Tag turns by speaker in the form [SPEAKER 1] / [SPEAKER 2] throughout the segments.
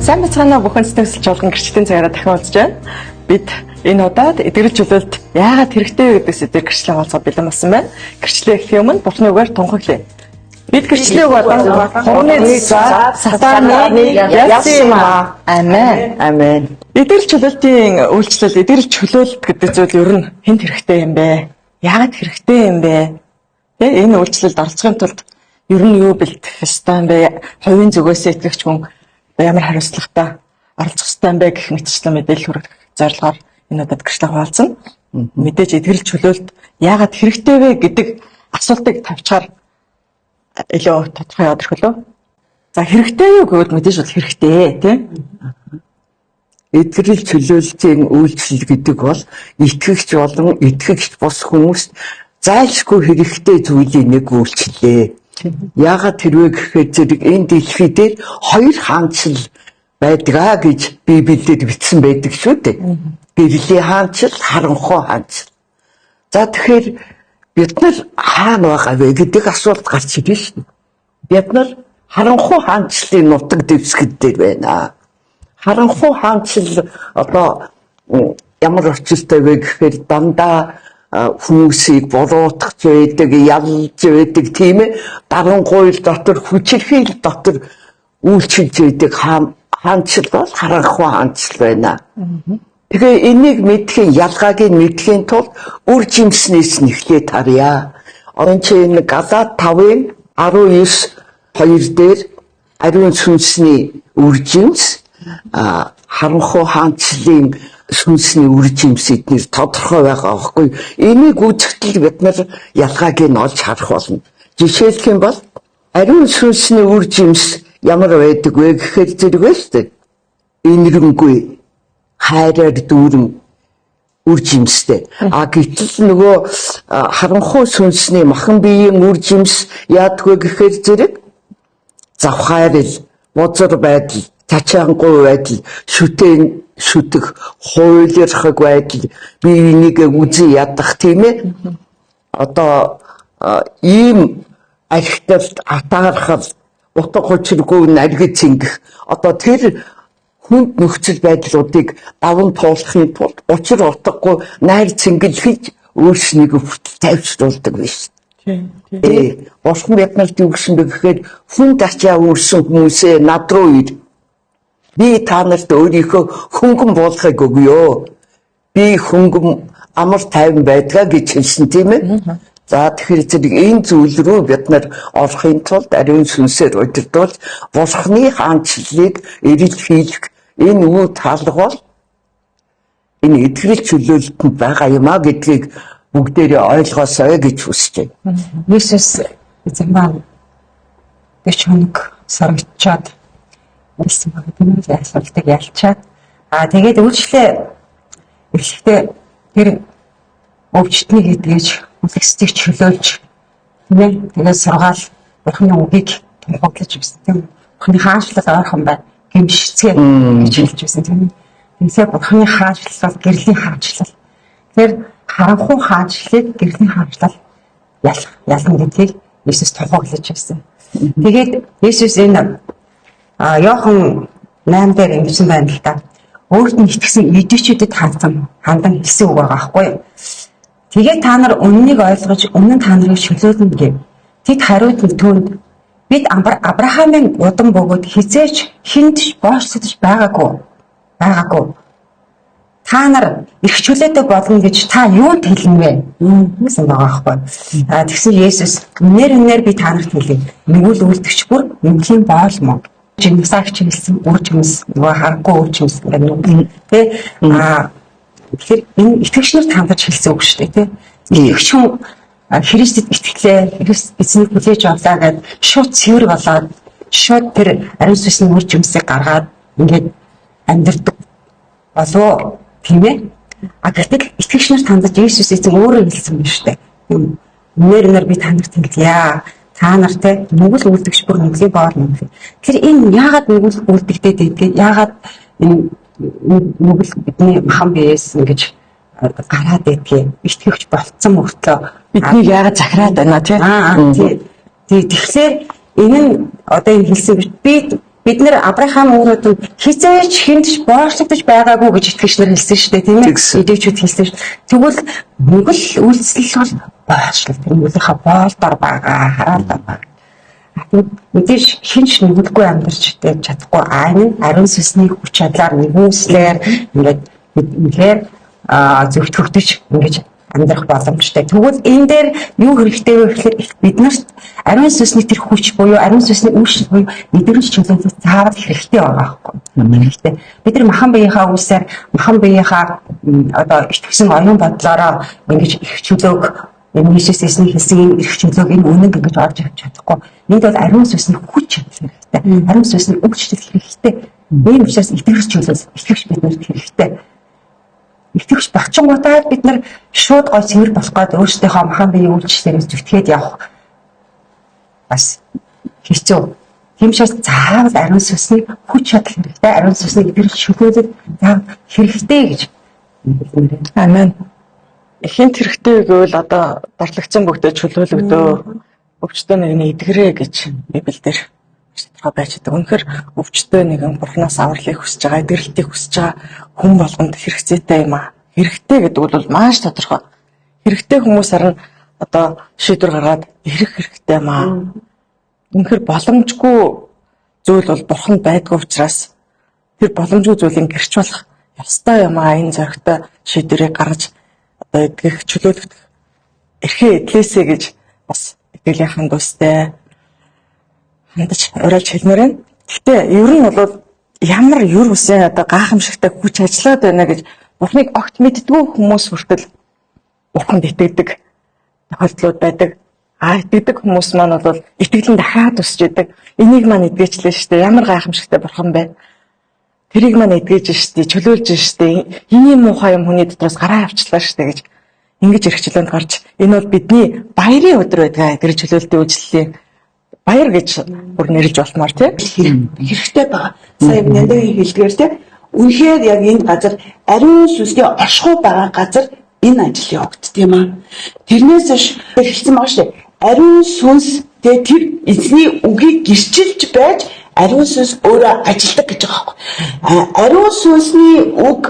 [SPEAKER 1] Сайн байцгаана уу бүхэн сэтгэл чуулган гэрчлэлийн цагаараа дахин уулзж байна. Бид энэ удаад эдгэрэл чөлөөлт яагаад хэрэгтэй вэ гэдэг сэдвээр гэрчлэн хуваалцах бэлэн болсон байна. Гэрчлээ эхлэхийн өмнө Бурхны үгээр тунхаглая. Бид гэрчлийн үг болон хурмын заа сатаны ялсан юм аа. Амен.
[SPEAKER 2] Амен.
[SPEAKER 1] Эдгэрэл чөлөөлтийн үйлчлэл, эдгэрэл чөлөөлт гэдэг зүйл ер нь хэн хэрэгтэй юм бэ? Яагаад хэрэгтэй юм бэ? Тэ энэ үйлчлэлд оролцохын тулд ер нь юу бэлтгэх ёстой юм бэ? Хувийн зүгээс итгэгч хүн ямар хариуцлагатай оролцох ёстой юм бэ гэх мэтчлэн мэдээлэл хүргэх зорилгоор энэ удаад гэрчлэг хуваалцана. Мэдээж эдгэрэл чөлөөлт яагаад хэрэгтэй вэ гэдэг асуултыг тавьчихаар илүү тодорхой яваад ирэх лөө. За хэрэгтэй юу гэвэл мэдээж бол хэрэгтэй тийм.
[SPEAKER 2] Эдгэрэл чөлөөлтийн үйлчлэл гэдэг бол итгэгч болон итгэгч бус хүмүүст зайлшгүй хэрэгтэй зүйлийн нэг үйлчлэлээ. Яагаад тэрвэ гэхээр зэрэг энэ дэлхий дээр хоёр хаанчил байдгаа гэж Библиэд бичсэн байдаг шүү дээ. Гэрлийн хаанчил, харанхуй хаанчил. За тэгэхээр бид нар хаана байгаа вэ гэдэг асуулт гарч ирнэ шүү дээ. Бид нар харанхуй хаанчлалын нутаг дэвсгэр дээр байна. Харанхуй хаанчил одоо ямар очилтой вэ гэхээр дандаа хүмүүсийг буруутгах байдаг, ялж байдаг тийм ээ. Дарангуйл дотор, хүчирхийл дотор үйлчилж байдаг хаанчил бол харанхуй хаанчил байна. Тэгээ энийг мэдхийн, ялгааг нь мэдхийн тулд үр жимснээс нь эхлээд харъя. Одоо чи энэ Галаат 5-ын 19 2 дээр ариун сүнсний үр жимс, харанхуй хаанчлалын сүнсний үр жимс эднэр тодорхой байгаа байхгүй. Энийг үзэхдээ бид нар ялгааг нь олж харах болно. Жишээлх юм бол ариун сүнсний үр жимс ямар байдаг вэ гэхээр зэрэг байна шүү дээ. Инэрэнгүй, хайраар дүүрэн үр жимстэй. А гэтэл нөгөө харанхуй сүнсний махан биеийн үр жимс яадаг вэ гэхээр зэрэг завхаарл, бузар байдал, цачаангүй байдал, шүтэн шүтэх, хуйлрахаг байдал, биенийг үзэн ядах тийм ээ. Одоо ийм архиталт, атаархал, утга учиргүй наргид цэнгэх. Одоо тэр хүнд нөхцөл байдлуудыг даван туулахын тулд учир утгагүй найр цэнгэлхэж өөрснийг хүртэл тайвшруулдаг биш. Тийм. Бурхан бид нарт юу гэсэн бэ гэхээр хүнд ачаа үүрсэн хүмүүсээ над руу ир. Би та нарт өөрийнхөө хөнгөн буулгахыг өгье. Би хөнгөн амар тайван байдгаа гэж хэлсэн тийм ээ. За тэгэхээр зэрэг энэ зүйл рүү бид нар орохын тулд ариун сүнсээр удирдуулж Бурханы хаанчлалыг эрэл хийх энэ үе таалга бол энэ эдгэрэл чөлөөлтөнд байгаа юм а гэдгийг бүгдээрээ ойлгоосой гэж хүсэж байна.
[SPEAKER 3] Есүс эзэн маань 40 хоног сорогдчоод ирсэн баг тийм ээ асуултыг ялчаад тэгээд үйлчлээ эхлэхдээ тэр өвчтнийг эдгэж үлгэсдийг чөлөөлж тийм ээ тэгээд сургаал Бурхны үгийг тунхаглаж байсан тийм ээ. Бурхны хаанчлал ойрхон байна гэмшицгээ гэж хэлж байсан тийм ээ. Тэгэхээр Бурхны хаанчлал бол гэрлийн хаанчлал. Тэгэхээр харанхуй хаанчлалыг гэрлийн хаанчлал ялна гэдгийг Есүс тунхаглаж байсан. Тэгээд Есүс энэ Иохан 8 дээр ингэсэн байна л да. Өөрт нь итгэсэн идэвчүүдэд хандан хэлсэн үг байгаа байхгүй юу? Тэгээд та нар үннийг ойлгож үнэн та нарыг чөлөөлнө гэв. Тэд хариуд нь түүнд бид Авраамийн удам бөгөөд хизээч хүнд боолчлогдож байгаагүй. Та нар эрх чөлөөтэй болно гэж та юунд хэлнэ вэ гэсэн байгаа байхгүй. Тэгсэн Есүс үнээр үнээр би та нарт хэлье. Нүгэл үлдэгч бүр нүглийн боол мөн. Жинсагч хэлсэн үр жимс нөгөө харанхуй үр жимс гэдэг нүгэл тэ. Тэгэхээр энэ итгэгч нарт хандаж хэлсэн үг шүү дээ тэ. Итгэгч хүн Христэд итгэлээ, Христ эзнийг хүлээж авлаа гэд шууд цэвэр болоод шууд тэр ариун сүнсний үр жимсийг гаргаад ингээд амьдардаг болов тийм ээ. Гэтэл итгэгч нарт хандаж Есүс эзэн өөрөө хэлсэн байна шүү дээ. Үнээр үнээр би та нарт хэлье. Та нар те нүгэл үлдэгч бүр нүглийн боол юм. Тэгэхээр энэ яагаад нүгэл үлдэгдээд байдгийг, яагаад энэ нүгэл бидний махан биеэс ингэж гараад байдгийг итгэгч болцсон мөртлөө
[SPEAKER 1] Биднийг яагаад захираад байна тий?
[SPEAKER 3] Тий. Тэгэхээр энэ нь одоо энэ хэлсэн би Бид нэр Авраам өөрөө хизээч хүнд ч боорчлогдож байгаагүй гэж итгэгч нар хэлсэн шүү дээ, тийм ээ. Идэвчүүд хэлсэн шүү. Тэгвэл нүгэл үйлсэл бол боорчлол. Тэр нүглийнхаа боолдор байгаа, хараалдаар байгаа. Мэдээж хинч нүгэлгүй амьдарч чадахгүй. А энэ ариун сүнсний хүч чадлаар нэгүслэр ингээд үнэхээр зөвтгөгдөж ингэж амьдрах боломжтой. Тэгвэл энэ дээр юу хэрэгтэй вэ гэхээр биднэрт ариун сүнсний тэр хүч буюу ариун сүнсний үйлчлэл буюу мэдрэмж чөлөөлөл заавал хэрэгтэй байгаа байхгүй. Хэрэгтэй. Бид нар махан биеийнхаа үйлсээр махан биеийнхаа одоо итгэсэн оюун бодлороо ингэж их чөлөөг энэ Иесус эсний хэлсэн энэ эрх чөлөөг энэ үнэн ингэж олж авч чадахгүй. Энд бол ариун сүнсний хүч чадал хэрэгтэй. Ариун сүнсний үйлчлэл хэрэгтэй. Ийм учраас итгэгч чөлөөл итгэгч биднэрт хэрэгтэй. Итгэгч болчингуудаа бид нар шууд гой цэвэр болох гээд өөрсдийнхөө махан биеийн үйлчлэлээс зүтгээд явах бас хэцүү. Тийм учраас заавал ариун сүнсний хүч чадал хэрэгтэй. Ариун сүнсний итгэл чөлөөлөл заавал хэрэгтэй гэж хэлмээр байна.
[SPEAKER 1] Амен. Хинт хэрэгтэй гэвэл одоо дарлагдсан бүгдээ чөлөөлөгдөө, өвчтөө нэгний эдгэрээ гэж Библиэлд тодорхой байж байгаа. Үнэхээр өвчтөө нэгэн Бурханаас авралыг хүсэж байгаа, эдгэрэлтийг хүсэж байгаа хүн болгонд хэрэгцээтэй юм аа. Хэрэгтэй гэдэг бол маш тодорхой. Хэрэгтэй хүмүүс харин одоо шийдвэр гаргаад ирэх хэрэгтэй юм аа. Үнэхээр боломжгүй зүйл бол Бурханд байдгүй учраас тэр боломжгүй зүйлийг гэрч болох ёстой юм аа. Энэ зоригтой шийдвэрийг гаргаж одоо эдгэх, чөлөөлөх эрхээ эдлээсэ гэж бас итгэлийн дүүстэй хандаж уриалж хэлмээр байна. Гэхдээ ер нь бол ямар юр үсэн одоо гайхамшигтай хүч ажиллаад байна гэж Бурхныг огт мэддэггүй хүмүүс хүртэл Бурханд итгэдэг тохиолдлууд байдаг. А итгэдэг хүмүүс маань бол итгэл нь дахиад өсөж идэг. Энийг маань эдгээчлээ шүү дээ. Ямар гайхамшигтай Бурхан бэ? Тэрийг маань эдгэж штэ, чөлөөлж штэ. Ийм муухай юм хүний дотроос гараа авчлаа штэ гэж ингэж эрх чөлөөнд гарч энэ бол бидний баярын өдөр байдгаа. Тэр чөлөөлтийн үйлчлэлийн баяр гэж бүр нэрлж болмоор тий.
[SPEAKER 4] Хэрэгтэй байгаа. Сая Нандагийн хэлдгээр тий. Үнэхээр яг энэ газар ариун сүнсний оршихуй байгаа газар энэ ажил явагдд юм аа. Тэрнээс хойш хэлсэн байгаа шүү дээ. Ариун сүнс тэгээ тэр эзний үгийг гэрчилж байж ариун сүнс өөрөө ажилдаг гэж байгаа байхгүй. Ариун сүнсний үг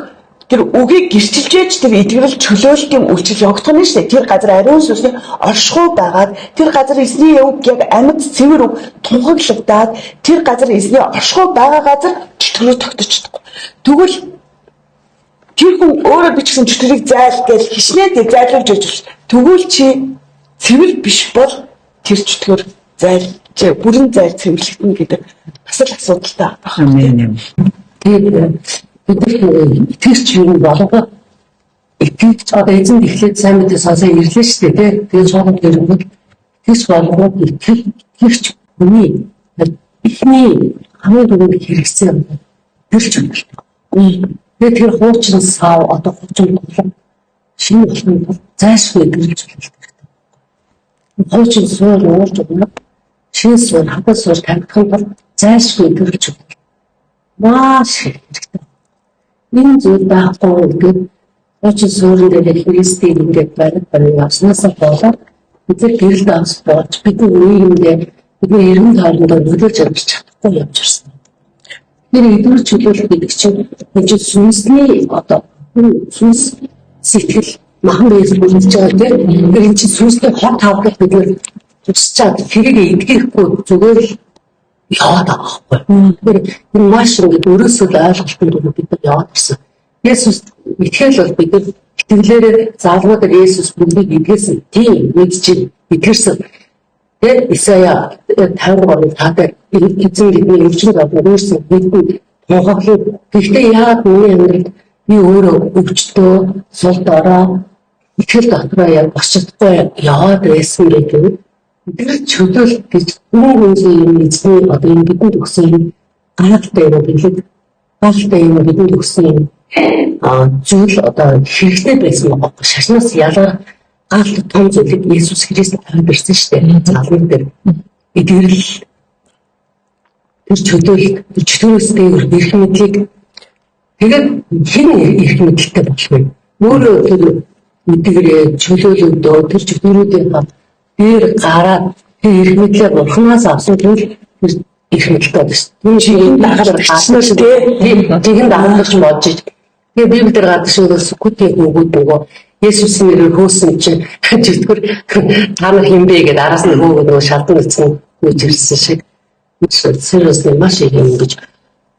[SPEAKER 4] тэр үгийг гэрчилж ээж тэр эдгэрэл чөлөөлтийн үйлчлэл явагдах нь шүү дээ. Тэр газар ариун сүнсний оршихуй байгаад тэр газар эзний үг яг амьд цэвэр үг тунхаглагдаад тэр газар эзний оршихуй байгаа газар чөтгөрөө тогтож чадахгүй. Тэгвэл тэр хүн өөрөө бичсэн чөтгөрийг зайл гэж хичнээн зайлуулж өгч. Тэгвэл чи цэвэр биш бол тэр чөтгөр зайл бүрэн зайл цэвэрлэгдэнэ гэдэг бас л асуудалтай байна.
[SPEAKER 5] Тэгээд бид нар итгэгч юм болгоо итгэгч одоо эзэнд эхлээд сайн мэдээ сонсоо ирлээ шүү дээ тий. Тэгээд шууд ирэнгүүт итгэгч болгоо итгэгч хүний эхний хамгийн түрүүнд хэрэгцээ тэр ч юм. Тэгээд тэр хуучин сав одоо хуучин тулга шинэ болохын тулд зайлшгүй гэрэлж болох хэрэгтэй. Хуучин суурь уурж өгнө. Шинэ суурь хатан суурь тавигдахын тулд зайлшгүй гэрэлж өгнө. Маш хэрэгтэй. Энэ зүйл байхгүй гэдэг хуучин суурин дээр Христийг ингээд бариад бариад явснаас болоод бид нар гэрэл давс болж бидний нийгэмдээ бидний эргэн тойрондоо нөлөөлж амьдарч чадахгүй явж ирсэн. Тэр эдгээр чөлөөлөх гэдэг чинь энэ чинь сүнсний одоо сүнс сэтгэл махан биеэр бүрдэж байгаа тийм. Тэр энэ чинь сүнсний хор тавдлах бид нар тусч чад тэрийг эдгэхгүй зүгээр л яваад байгаа байхгүй. Тэгэхээр энэ маш ингээд өрөөсөө л ойлголтын дагуу бид нар яваад ирсэн. Есүс итгэл бол бид нар итгэлээрээ заалмуудаар Есүс бүгдийг эдгэсэн. Тийм мэдчихээн эдгэрсэн. Тэгээд Исая 53 таатай эзэн бидний өвчин зовлон үүрсэн бидэнд тунхаглав. Гэхдээ яагаад миний амьдралд би өөрөө өвчтөө сул дорой итгэл дотроо яг босч чадахгүй яваад байсан гэдэг тэр чөлөөлт гэж үн хүнзээ юм эзний одоо энэ бидэнд өгсөн юм гайхалтай юм бэлэг гайхалтай юм бидэнд өгсөн юм зүйл одоо хэрэгтэй байсан байгаа. Шашнаас ялгарх гал том зүйлийг Иесус Христ тавиад ирсэн шүү дээ. Заалмыг дээр эдгэрэл тэр чөлөөлт тэр чөлөөлөөс дээгүүр эрх мэдлийг тэгээд хэн эрх мэдэлтэй болох вэ? Өөрөө тэр эдгэрээ чөлөөлөдөө тэр чөтгөрүүдийн дээр гараад тэр эрх мэдлээ Бурханаас авсан зүйл тэр их мэдэлтэй байдаг шүү. Түн шиг
[SPEAKER 4] дагалдагч нар тий.
[SPEAKER 5] Жинхэнэ дагалдагч болж иж. Тэгээ Библиэр гардаг шиг сүкүтийн хүүгүүд нөгөө Есүсийн нэрээр хөөсөн чинь чигтгэр та нар хин бэ гэдээ араас нь хөөгөөд нөгөө шалдан нүцгэн нүүж ирсэн шиг. Seriously маш их юм гэж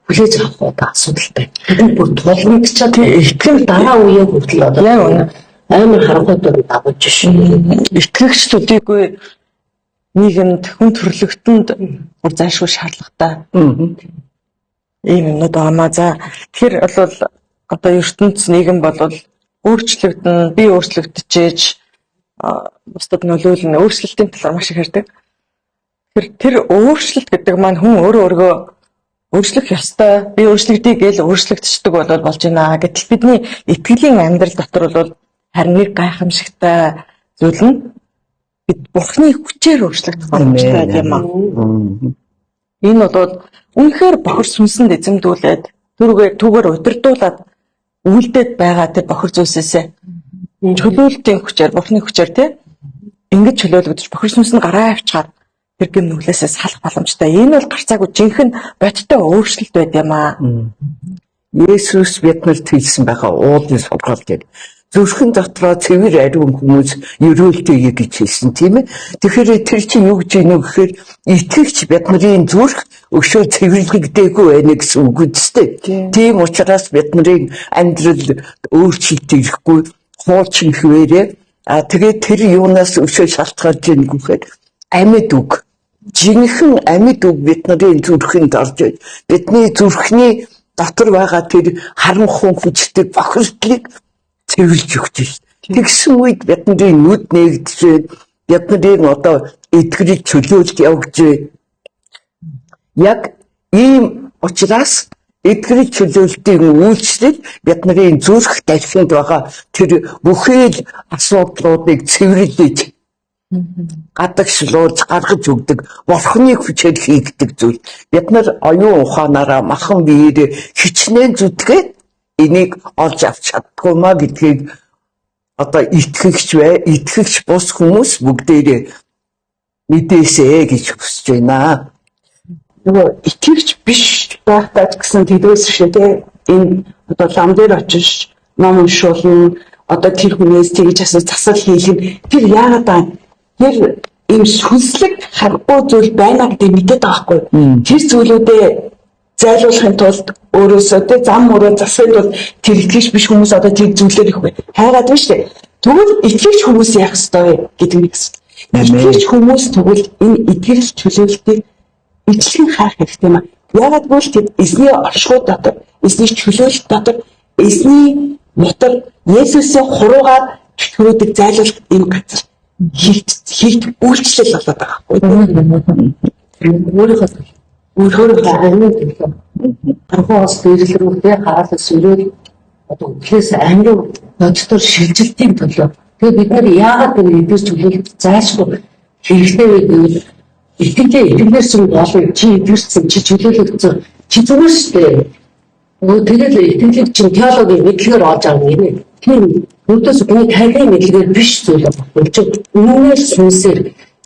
[SPEAKER 5] хүлээж авах одоо асуудалтай. Тэдэнд бүр тулгамдчаад итгэл дараа үеийн хүртэл одоо
[SPEAKER 1] Яг үнэ.
[SPEAKER 5] амар харанхуйдаар дагуулж шин.
[SPEAKER 1] Итгэгч төдийгүй нийгэмд хүн төрлөختөнд бүр зайлшгүй шаардлагатай. Ийм юмнууд байгаамаа. За тэгэхээр бол одоо ертөнц нийгэм бол өөрчлөгдөн, би өөрчлөгдөж бусдад нөлөөлнө. Өөрчлөлтийн талаар маш их ярьдаг. Тэгэхээр тэр өөрчлөлт гэдэг маань хүн өөрөө өөргөө өөрчлөх ёстой. Би өөрчлөгдөе гэж өөрчлөгдчихдөг бол болж байна. Гэтэл бидний итгэлийн амьдрал дотор бол харин нэг гайхамшигтай зүйл нь бид Бурхны хүчээр өөрчлөгдөх боломжтой юм аа. Энэ бол үнэхээр бохир сүнсэнд эзэмдүүлээд түүгээр удирдуулаад үйлдээд байгаа тэр бохир зүйлсээсээ чөлөөлтийн хүчээр Бурхны хүчээр тий ингэж чөлөөлөгдөж бохир сүнс нь гараа авчгаад тэр гэм нүглээсээ салах боломжтой. Энэ бол гарцаагүй жинхэнэ бодиттой өөрчлөлт байд юм аа.
[SPEAKER 2] Есүс биднэрт хэлсэн байгаа уулын сургаал дээр зүрхэн дотроо цэвэр ариун хүмүүс ерөөлтөе гэж хэлсэн, тийм ээ. Тэгэхээр тэр чинь юу гэж ийнө гэхээр итгэгч бидний зүрх өшөө цэвэрлэгдээгүй байна гэсэн үг үстэй. Тийм учраас бидний амьдрал өөрчлөлт ирэхгүй хуучин хിവэрээ. А тэгээд тэр юунаас өшөө шалтгаалж ийн гэхээр амьд үг. Жинхэнэ амьд үг бидний зүрхэнд орж бидний зүрхний дотор байгаа тэр харанхуй хүчтэй бохирдлыг цэвэрлж өгч шít. Тэгсэн үед бидний нүд нээгдэж, бидний одоо эдгэрэл чөлөөлт явж. Яг ийм учраас эдгэрэл чөлөөлтийн үйлчлэл бидний зүрх дархинд байгаа тэр бүхэл асуудлуудыг цэвэрлэж гадагшлуулж гаргаж өгдөг Бурхны хүчээр хийгдэг зүйл. Бид нар оюун ухаанаараа махан биеэр хичнээн зүтгээд энийг олж авч чаддгүй маа гэдгийг одоо итгэгч бай, итгэгч бус хүмүүс бүгдээрээ мэдээсэй гэж хүсэж байна.
[SPEAKER 4] Нөгөө итгэгч биш байхдаа ч гэсэн тэдгээс шээ те энэ одоо лам дээр очиж ном уншуулна, одоо тэр хүнээс тэгж асуу засал хийх нь тэр яагаад аа тэр ийм сүнслэг харахгүй зүйл байна гэдэг мэдээд байгаа байхгүй. Тэр зүйлүүдээ зайлуулахын тулд өөрөөсөө те зам мөрөө засахын тулд тэр итгэгч биш хүмүүс одоо тэр зүйлээр их бай. Хайгаад байна шүү дээ. Тэгвэл итгэгч хүмүүс яах ёстой вэ гэдэг нэг асуудал. Итгэгч хүмүүс тэгвэл энэ итгэл чөлөөлтийг ижилхэн хайх хэрэгтэй юм а. Яагаад гэвэл тэд эзний оршихуй дотор, эзний чөлөөлт дотор, эзний мотор Есүсийн хуруугаар чөлөөдөг зайлуулах энэ газар хийх үйлчлэл болоод байгаа байхгүй.
[SPEAKER 5] Өөрийнхөө өөрийнхөө амийн төлөө харахуй бас дэрэл рүү те хараалаас өрөөл одоо үхлээс амь руу боддоор шилжилтийн төлөө. Тэгээ бид нар яагаад энэ эдгээр чөлөөлт зайлшгүй хэрэгтэй вэ гэвэл итгэлээ итгэлээрсэн болно, чи эдгэрсэн, чи чөлөөлөгдсөн, чи зүгээр шүү дээ. Тэгэл итгэлийг чинь теологийн мэдлэгээр олж авна гинэ. Тийм өөдөөс хүний тарийн мэдлэгээр биш зүйл байна. Чи үнээр сүнсээр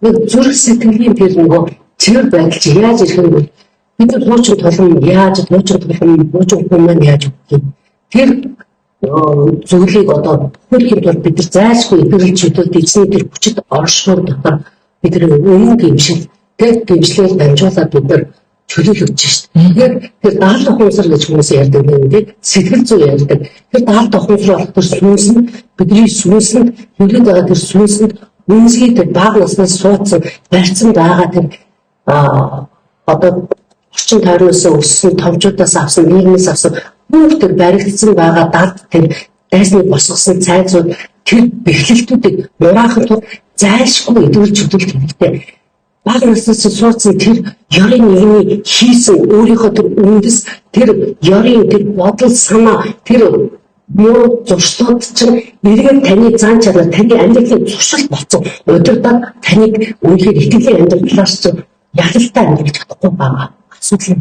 [SPEAKER 5] нэг зүрх сэтгэлийн тэр нөгөө цэвэр байдал чи яаж ирэх юм бэ? Бид нар хуучин тулам яаж, хуучин тулам, хуучин хүн маань яаж өгөх юм? Тэр зүйлийг одоо бүхэл тул бид нар зайлшгүй итгэл чөлөөлт эзний тэр хүчит оршихуй дотор бид нар үнэн гэмшил тэг гэмшлээр дамжуулаад бид нар чөлөөлөгдөж шít. Тэгэхээр тэр даал ухамсар гэж хүмүүс ярьдаг юм тий. Сэтгэл зүй ярьдаг. Тэр даал ухамсар болох тэр сүнс нь бидний сүнсэнд хөрөд байгаа тэр сүнсэнд үнсгий тэр бага наснаас суудсан барьцсан байгаа тэр одоо орчин тойрноос өссөн томчуудаас авсан нийгмээс авсан бүх тэр баригдсан байгаа дард тэр дайсны босгосон цайзууд тэр бэхлэлтүүдийг нураахын тулд зайлшгүй идэвхтэй чөлөөлт хэрэгтэй. Бага наснаас суудсан тэр ёрын нийгмийн хийсэн өөрийнхөө тэр үндэс тэр ёрын тэр бодол санаа тэр муу зуршлууд чинь эргээд таны зан чанар таны амьдралын зуршил болсон удирдах таныг үнэхээр итгэлийн амьдралаас чинь ялалтай амьдрч чадахгүй байгаа асуудал юм.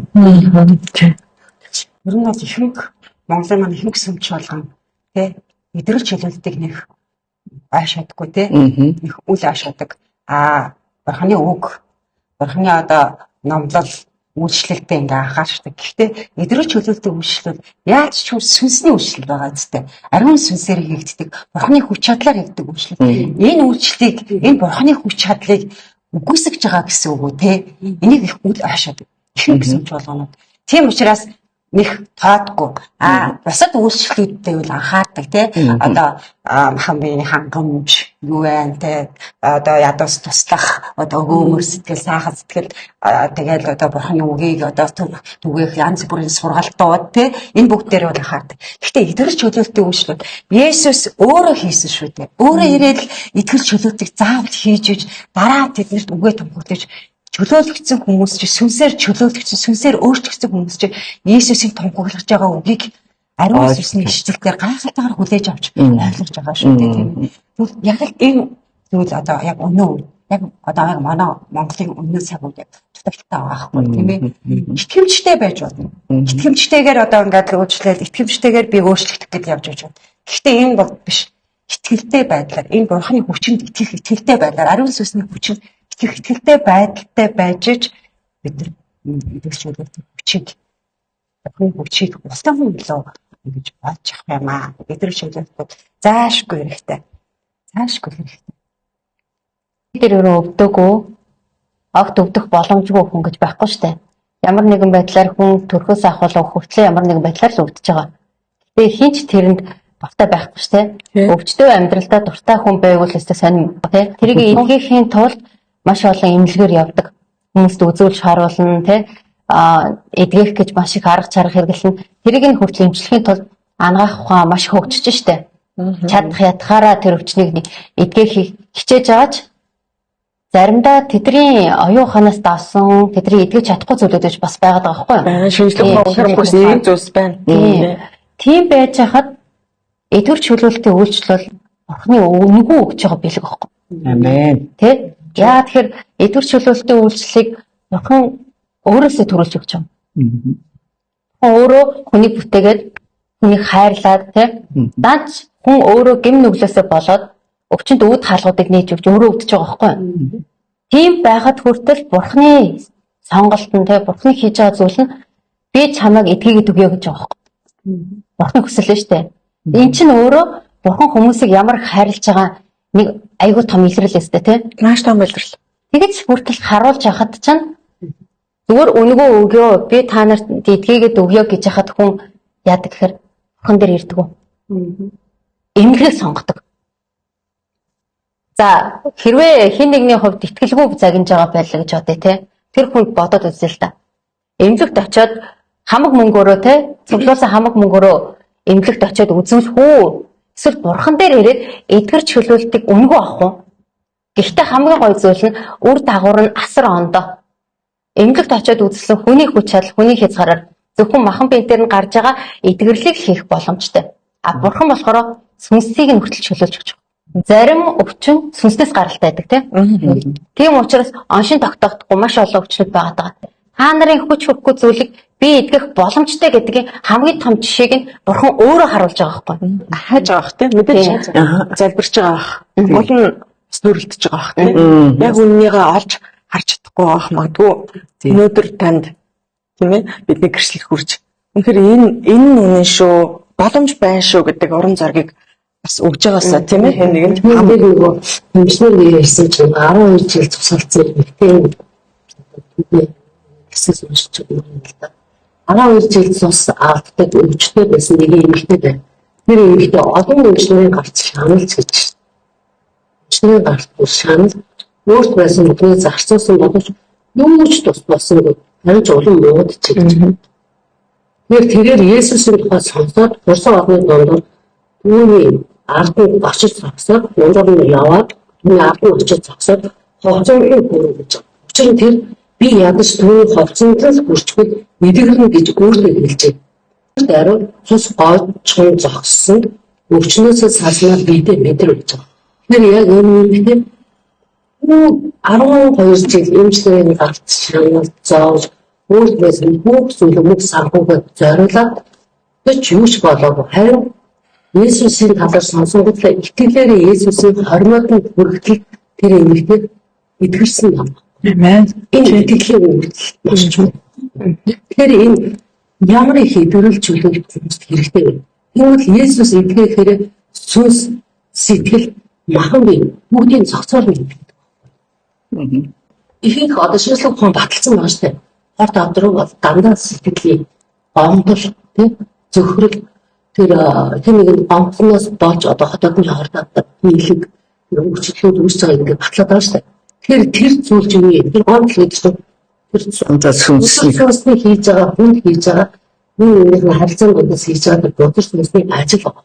[SPEAKER 3] Ер нь бол ихэнх Монголын маань ихэнх сүмч болгон тий мэдрэл чөлөөлтийг нэх аашаадаггүй тий нэх үл аашаадаг. А Бурханы үг, Бурханы одоо номлол Үйлчлэлтэй ингээ анхаарчдаг. Гэхдээ эдрэл чөлөөлтийн үйлчлэл яаж ч сүнсний үйлчлэл байгаа зү. Ариун сүнсээр хийгддэг, Бурхны хүч чадлаар хийгддэг үйлчлэл. Энэ үйлчлэлийг, энэ Бурхны хүч чадлыг үгүйсгэж байгаа гэсэн үг үү те? Энийг их үл ойшоод ихэнх гэсэн чуулганууд. Тийм учраас нэх тоодгүй. А бусад үйлчлэлүүдтэй бол анхаардаг тий. Одоо махан биеийн хангамж юу байна тий. Одоо ядуус туслах, одоо өгөөмөр сэтгэл, сайхан сэтгэл, тэгэл одоо бурхны үгийг одоо түгээх янз бүрийн сургалтууд тий. Энэ бүгд дээр бол анхаардаг. Гэхдээ итгэл чөлөөлтийн үйлчлэл Есүс өөрөө хийсэн шүү дээ. Өөрөө ирээд итгэл чөлөөлтийг заавал хийж иж дараа тэднэрт үгээ тунхаглаж чөлөөлөгдсөн хүмүүс чи сүнсээр чөлөөлөгдсөн, сүнсээр өөрчлөгдсөн хүмүүс чи Есүсийн тунхаглаж байгаа үгийг ариун сүнсний ишлэлээр гайхалтайгаар хүлээж авч ойлгож байгаа шүү дээ, тийм ээ. Тэгвэл яг л энэ зүйл одоо яг өнөө үед, яг одоо яг манай Монголын өнөө цаг үед дутагдалтай байгаа байхгүй, тийм ээ. Итгэмжтэй байж болно. Итгэмжтэйгээр одоо ингээд өөрчлөлт, итгэмжтэйгээр би өөрчлөгдөх гэж явж байж байна. Гэхдээ энэ бол биш. Итгэлтэй байдлаар, энэ Бурхны хүчинд итгэх итгэлтэй байдлаар, ариун сүнсний хүчинд итгэх итгэлтэй байдалтай байж ич бид нар итгэгчүүдийн хүчийг, Бурхны хүчийг улам илүү ингэж олж авах юм аа. Бид нар чөлөөлтөд заашгүй хэрэгтэй. Заашгүй хэрэгтэй.
[SPEAKER 6] Тэр өөрөө өвдөгөө огт өвдөх боломжгүй хүн гэж байхгүй штэ. Ямар нэгэн байдлаар хүн төрхөөс ахуулах хүртлээр ямар нэгэн байдлаар л өвдөж байгаа. Гэтэ хинч тэрэнд дуртай байхгүй штэ. Өвчтөй амьдралдаа дуртай хүн байвал өстой сонин тий. Тэрийг эдгэхийн тулд маш олон эмнэлгээр явдаг. Хүмүүст үзүүлж харуулна тий. А эдгэх гэж маш их арга чарга хэрэглэнэ. Тэрийг нь хүртэл эмчлэхийн тулд анагаах ухаан маш хөгжиж штэ. Чадах ятгахаараа тэр өвчнийг эдгэхийг хичээж байгаа ч заримдаа тэдний оюун ухаанаас давсан, тэдний эдгэж чадахгүй зүйлүүд бас байгаад байгаа байхгүй юу?
[SPEAKER 1] Байна. Шинжлэх ухаан үнэхээр мөнгөс ийм зүйлс байна.
[SPEAKER 6] Тийм байж хахад эдгэр чөлөөлтийн үйлчлэл бол Бурхны үнэгүй өгч байгаа бэлэг байхгүй.
[SPEAKER 2] Амен.
[SPEAKER 6] Тэ? Яа тэгэхээр эдгэр чөлөөлтийн үйлчлэлийг Бурхан өөрөөсөө төрүүлж өгч байгаа. Хүн өөрөө хүнийг бүтээгээд хүнийг хайрлаад тэ? Данч хүн өөрөө гэм нүглээсээ болоод өвчнөд үүд хаалгуудыг нээж өгч өөрөө өвдөж байгаа байхгүй юу? Тийм байхад хүртэл Бурхны сонголт нь тэ Бурхны хийж байгаа зүйл нь би чамайг эдгээгээд өгье гэж байгаа байхгүй юу? Бурхны хүсэл нь шүү дээ. Энэ чинь өөрөө Бурхан хүмүүсийг ямар их хайрлаж байгаа нэг айгүй том илрэл өстэй тэ.
[SPEAKER 1] Маш том илрэл.
[SPEAKER 6] Тэгэж хүртэл харуулж яхад чинь зүгээр үнэгүй өгөө би та нарт эдгээгээд өгье гэж яхад хүн яадаг гэхээр Бурхан дээр ирдэг үү? Эмнэлгийг сонгодог. За хэрвээ хин нэгний хувьд итгэлгүй загинж байгаа байлаа гэж бодъё те. Тэр хүнд бодоод үзье л та. Эмнэлэгт очиод хамаг мөнгөөрөө те цуглуулсан хамаг мөнгөөрөө эмнэлэгт очиод үзүүлэх үү? Эсвэл бурхан дээр ирээд эдгэр чөлөөлтийг үнэгүй авах уу? Гэхдээ хамгийн гоё зүйл нь үр дагавар нь асар ондоо. Эмнэлэгт очиод үзсэн хүний хүч чадал, хүний хязгаараар зөвхөн махан биетээр нь гарч байгаа эдгэрлийг хийх боломжтой. А бурхан болохоор сүнсийг нь хүртэл чөлөөлж өгч байгаа. Зарим өвчин сүнснээс гаралтай байдаг тийм. Тийм учраас оншин тогтохдохгүй маш олон өвчнүүд байгаа даа. Та нарын хүч хүрхгүй зүйлийг би эдгэх боломжтой гэдгийн хамгийн том жишээг нь бурхан өөрөө харуулж байгаа байхгүй.
[SPEAKER 1] Хайж байгаа бах тийм. Мэдээж хайж байгаа. Залбирч байгаа бах. Гол нь бас нүрэлдэж байгаа бах тийм. Яг үннийгээ олж харж чадахгүй байх магадгүй. Өнөөдөр танд тийм ээ бидний гэрчлэл хүрч. Үнэхээр энэ энэ үнэн шүү, боломж байна шүү гэдэг урам зориг бас өгж байгаасаа тийм ээ хэн нэгэнд
[SPEAKER 5] Хамгийн нөгөө хэмжлэр ярьсан чинь 12 жил цусалцсан эмэгтэй түүний гэсээс уншиж байгаа юм л да. 12 жил цус алддаг өвчтөй байсан нэг эмэгтэй байна. Тэр эмэгтэй олон эмчнэрийн гарц шаналж гэж. Эмчнэрийн гарт бүр шанал өөрт байсан бүхнийг зарцуулсан боловч юу ч тус болсонгүй. Харин ч улам муудчих гэж. Тэгэхээр тэрээр Есүсийн тухай сонсоод хурсан орны дундуур түүний ард нь очиж зогсоод дундуур нь яваад түүний ард нь очиж зогсоод хувцанд нь хүрнэ гэж. Учир нь тэр би ядаж түүний хувцанд л хүрчбэл эдгэрнэ гэж өөртөө хэлжээ. Даруй цус гоочхон зогссон өвчнөөсөө салснаар бидээ мэдэр гэж байгаа. Тэгэхээр яг энэ юм 12 жил эмчлэрийн гарц шанал зоож өөрт байсан бүх зүйлээ мөнгө санхүүгээ зориулаад ч юу ч болоогүй. Харин Есүсийн талаар сонсонгуут л итгэлээрээ Есүсийн хормойд нь хүргэтэл тэр эмэгтэй эдгэрсэн юм.
[SPEAKER 1] Амен.
[SPEAKER 5] Энэ итгэлийн үйлдэл маш чухал. Тэгэхээр энэ ямар их эдгэрэл чөлөөлт хүмүүст хэрэгтэй вэ? Тэгвэл Есүс эдгэхээр сүнс, сэтгэл, махан бие бүгдийг зохицоол нэгтгэдэг. Ихэнх одоо шинжлэх ухаан баталсан байгаа шүү дээ. Хорт авдруу бол дандаа сэтгэлийн гомдол, тий, зөхрөл тэр тэр нэг гомдлоноос болж одоо хотод нь хорт авдаг нийлэг тэр өөрчлөлтүүд үүсэж байгаа ингээд батлаад байгаа шүү дээ. Тэгэхээр тэр зүйл чинь юу юм? Тэр гомдол гэдэг чинь тэр
[SPEAKER 2] За сүнсний
[SPEAKER 5] сүнсний хийж байгаа, хүнд хийж байгаа, нэг нэгний харилцаанд дундаас хийж байгаа тэр бодис сүнсний ажил байна.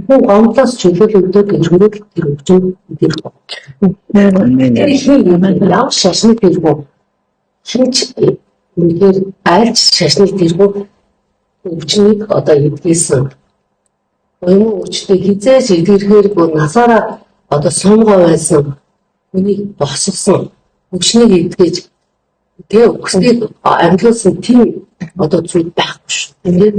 [SPEAKER 5] Хүн гомдлоос чөлөөлөгдөд ирэнгүүт тэр өвчин дэрх. Тэр хин юм ямар шашны дэргүү хинч үнэхээр айлч шашны дэргүү өвчнийг одоо эдгээсэн. Уйман өвчтөй хизээж эдгэрхээргүй насаараа одоо сумгаа байсан хүнийг босгосон, өвчнийг эдгэж тэгээ үхснийг амьлуулсан тийм одоо зүйл байхгүй шүү. Тэгээд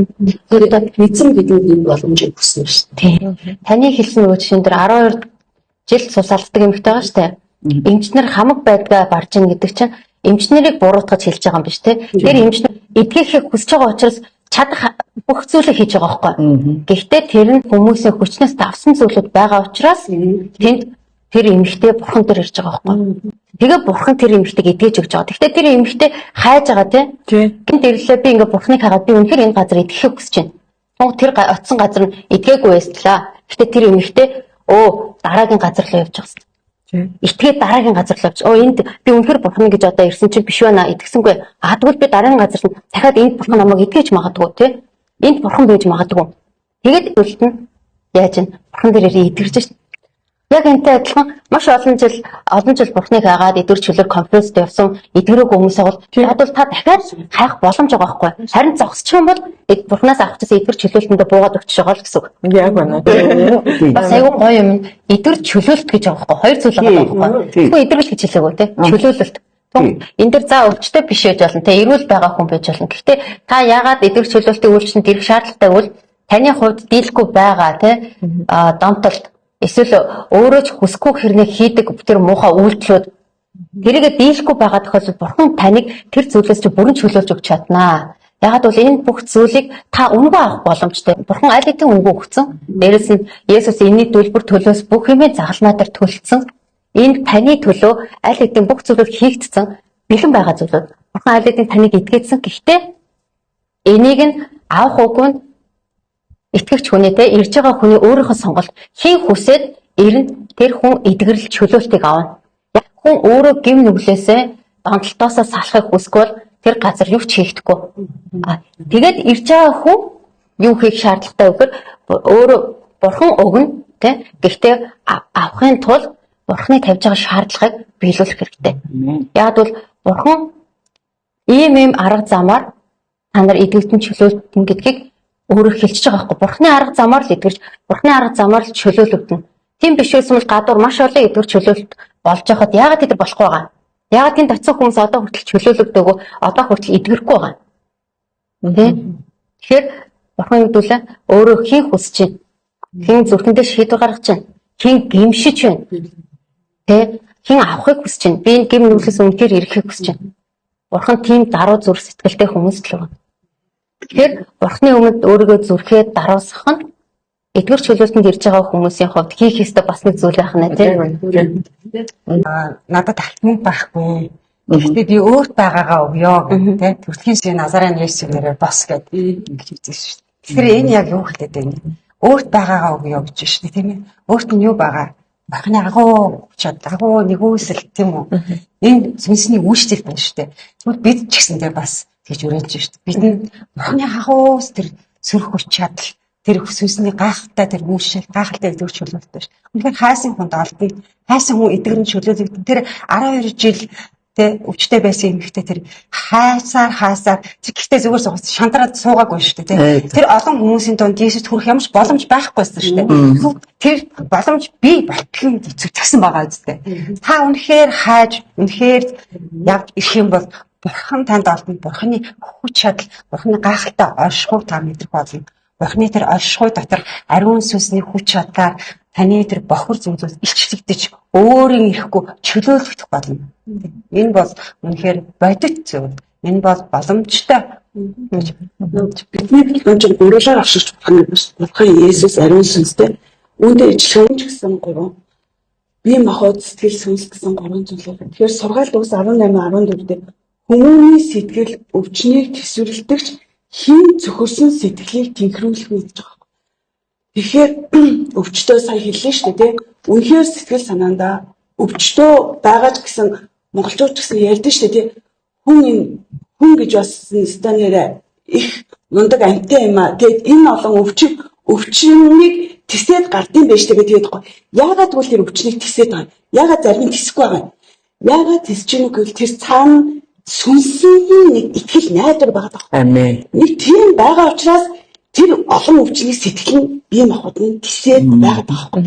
[SPEAKER 5] тэр эзэн бидэнд энэ боломжийг өгсөн шүү.
[SPEAKER 6] Тийм. Таны хэлсэн нөгөө жишээн дээр 12 жил сусалддаг эмэгтэй байгаа шүү дээ. Эмчнэр хамаг байдгаа барж ийн гэдэг чинь эмчнэрийг буруутгаж хэлж байгаа юм биш те. Тэр эмчнэр эдгэхийг хүсэж байгаа учраас чадах бүх зүйлээ хийж байгаа байхгүй. Гэхдээ тэр нь хүмүүсийн хүчнээс давсан зүйлүүд байгаа учраас тэнд тэр эмэгтэй бурхан дээр ирж байгаа байхгүй. Тэгээ бурхан тэр эмэгтэйг эдгэж өгч байгаа. Гэхдээ тэр эмэгтэй хайж байгаа те. Гинт ирлээ, би ингээ бурханыг хагаад би үнэхээр энэ газар эдгэхийг хүсэж байна. Тун тэр очсон газар нь эдгээгүй байслаа. Гэхдээ тэр эмэгтэй дараагийн газар руу явж байгаа юм. Итгээд дараагийн газар руу явж. Энд би үнэхээр бурхан гэж одоо ирсэн чинь биш байна. Итгэсэнгүй. А тэгвэл би дараагийн газар нь дахиад энд бурхан намайг эдгэж магадгүй те. Энд бурхан байж магадгүй. Тэгээд үлд нь яаж вэ? Бурхан дээр эдгэрж шít. Яг энтэй адилхан маш олон жил бурхныг хайгаад эдгэр чөлөөр конференцд явсан эдгэрээгүй хүмүүсээ бол яг бол та дахиад хайх боломж байгаа байхгүй. Харин зогсчих юм бол бурхнаас авах гэсэн эдгэр чөлөөлтөндөө буугаад өгч байгаа л гэсэн үг.
[SPEAKER 1] Яг байна.
[SPEAKER 6] Бас айгүй гоё юм. Эдгэр чөлөөлт гэж байгаа байхгүй. Хоёр зүйл байгаа байхгүй. Тэгвэл эдгэрэл гэж хэлээгүү те. Чөлөөлөлт. Энэ дэр за өвчтэй биш байж болно те. Эрүүл байгаа хүн байж болно. Гэхдээ та яагаад эдгэр чөлөөлтийн үйлчлэнд ирэх шаардлагатай бол таны хувьд дийлэхгүй байгаа те. Донтолт эсвэл өөрөө ч хүсэхгүй хэрнээ хийдэг тэр муухай үйлдэлүүд тэрийгэ дийлэхгүй байгаа тохиолдолд бурхан таныг тэр зүйлээс чи бүрэн чөлөөлж өгч чаднаа. Ягаад бол энэ бүх зүйлийг та үнэгүй авах боломжтой. Бурхан аль хэдийн үнэгүй өгсөн. Дээрээс нь Есүс энэний төлбөр төлөөс бүх юмыг загалмай дээр төлсөн. Энэ таны төлөө аль хэдийн бүх зүйлүүд хийгдсэн, бэлэн байгаа зүйлүүд. Бурхан аль хэдийн таныг эдгээсэн. Гэхдээ энийг нь авах үгүй нь итгэгч хүний те ирж байгаа хүний өөрийнх нь сонголт. Хин хүсээд ирнэ, тэр хүн эдгэрэл чөлөөлтийг авна. Яг хүн өөрөө гим нүглээсээ донтолтоосоо салахыг хүсэхгүй бол тэр газар юу ч хийгдэхгүй. Тэгээд ирж байгаа хүн юу хийх шаардлагатай вэ гэхээр өөрөө бурхан өгнө те. Гэхдээ авахын тулд бурханы тавьж байгаа шаардлагыг биелүүлэх хэрэгтэй. Яг бол бурхан ийм арга замаар та нар эдгэгдэн чөлөөлтөн гэдгийг өөрөө хэлчихэж байгаа байхгүй. Бурхны арга замаар л эдгэрч, бурхны арга замаар л чөлөөлөгдөнө. Тийм биш байсан бол гадуур маш олон эдгэр чөлөөлт болж байхад яагаад тэд болохгүй байгаа? Яагаад тэнд очисон хүмүүс одоо хүртэл чөлөөлөгдөөгүй, одоо хүртэл эдгэрэхгүй байгаа? Тэ? Тэгэхээр бурхан юу гэдүүлээ? Өөрөө хин хүсэж байна? Хин зүрхэндээ шийдвэр гаргаж байна? Хин гимшиж байна? Тэ? Хин авахыг хүсэж байна? Би энэ гим нүглээс үнэхээр ирэхийг хүсэж байна. Бурхан тийм даруй зүрх сэтгэлтэй хүмүүс л байгаа. Тэгэхээр бурхны өмнөд өөрийгөө зүрхээ даруусгах нь эдгэр чөлөөлтөнд ирж байгаа хүмүүсийн хувьд хийх ёстой бас нэг зүйл байх нэ тийм.
[SPEAKER 3] Надад алт мөнгө байхгүй. Гэхдээ би өөрт байгаагаа өгөө гэх тийм. Төрөлхийн шин Назарын Есүс нэрээр бос гэд ингэж хэлсэн шүү дээ. Тэгэхээр энэ яг юу хэлээд байна вэ? Өөрт байгаагаа өгөө гэж шүү дээ тийм ээ. Өөрт нь юу байгаа? Бурхны агуу чад, агуу нэгүсэл тийм үү? Энэ сүнсний үйлчлэл байна шүү дээ. Тэгвэл бид ч гэсэндээ бас тэгж өрөөлж шүү дээ. Бид нь Бурхны агуус тэр сөрөх хүч чадал, тэр сүнсний гайхалтай тэр үйлчлэл, гайхалтай эдгэр чөлөөлт биш. Үнэхээр хайсан хүнд олдно. Хайсан хүн эдгэрэн чөлөөлөгдөн. Тэр 12 жил тэ өвчтэй байсан эмэгтэй тэр хайсаар гэхдээ зүгээр суугаас шантраад суугаагүй шүү дээ тэ. Тэр олон хүмүүсийн дунд Есүс хүрэх ямарч боломж байхгүйсэн шүү дээ. Тэр боломж бий болтол нь зүтгэсэн байгаа үстэй. Та үнэхээр хайж, үнэхээр явж ирэх юм бол Бурхан танд олдно. Бурханы хүч чадал, Бурханы гайхалтай оршихуйг та мэдрэх болно. Бурханы тэр оршихуй дотор ариун сүнсний хүч чадлаар Таны тэр бохор зүйлүүд илчлэгдэж өөрийн ирэхгүй чөлөөлөгдөх болно. Энэ бол үнэхээр бодит зүйл. Энэ бол боломжтой.
[SPEAKER 4] Бидний энэ чинь гурлаар авширч болох юм биш. Бурхан Есүс ариун сүнстэй үүнтэй ижилхэн ч гэсэн гурван бие махбод сэтгэл сүнс гэсэн гурван зүйл байна. Тэгэхээр сургаал дуус 18 14 дээр хүмүүний сэтгэл өвчнийг төсвөрлөдөгч хэн цөхөрсөн сэтгэлийг тэнхрүүлэх вэ гэж байгаа. Тэгэхээр өвчтөө сая хэллээ шүү дээ, тий. Үнэхээр сэтгэл санаандаа өвчтөө байгаа ч гэсэн монголчууд ч гэсэн ярьдэн шүү дээ, тий. Хүн энэ хүн гэж бас ёстой нэрээ их мундаг амьтан юм а. Тэгээд энэ олон өвчнийг тисээд гардыг байж тэгээ тэгээд байхгүй. Яагаад гэвэл тэр өвчнийг тисээд байгаа юм? Яагаад зарим нь тисэхгүй байгаа юм? Яагаад тисэж гинүү гэвэл тэр цаана сүнсний нэг итгэл найдвар байгаа даа.
[SPEAKER 2] Амен.
[SPEAKER 4] Нэг тийм байгаа учраас тэр олон өвчнийг сэтгэл нь бие махбод нь тисээд байгаа байхгүй.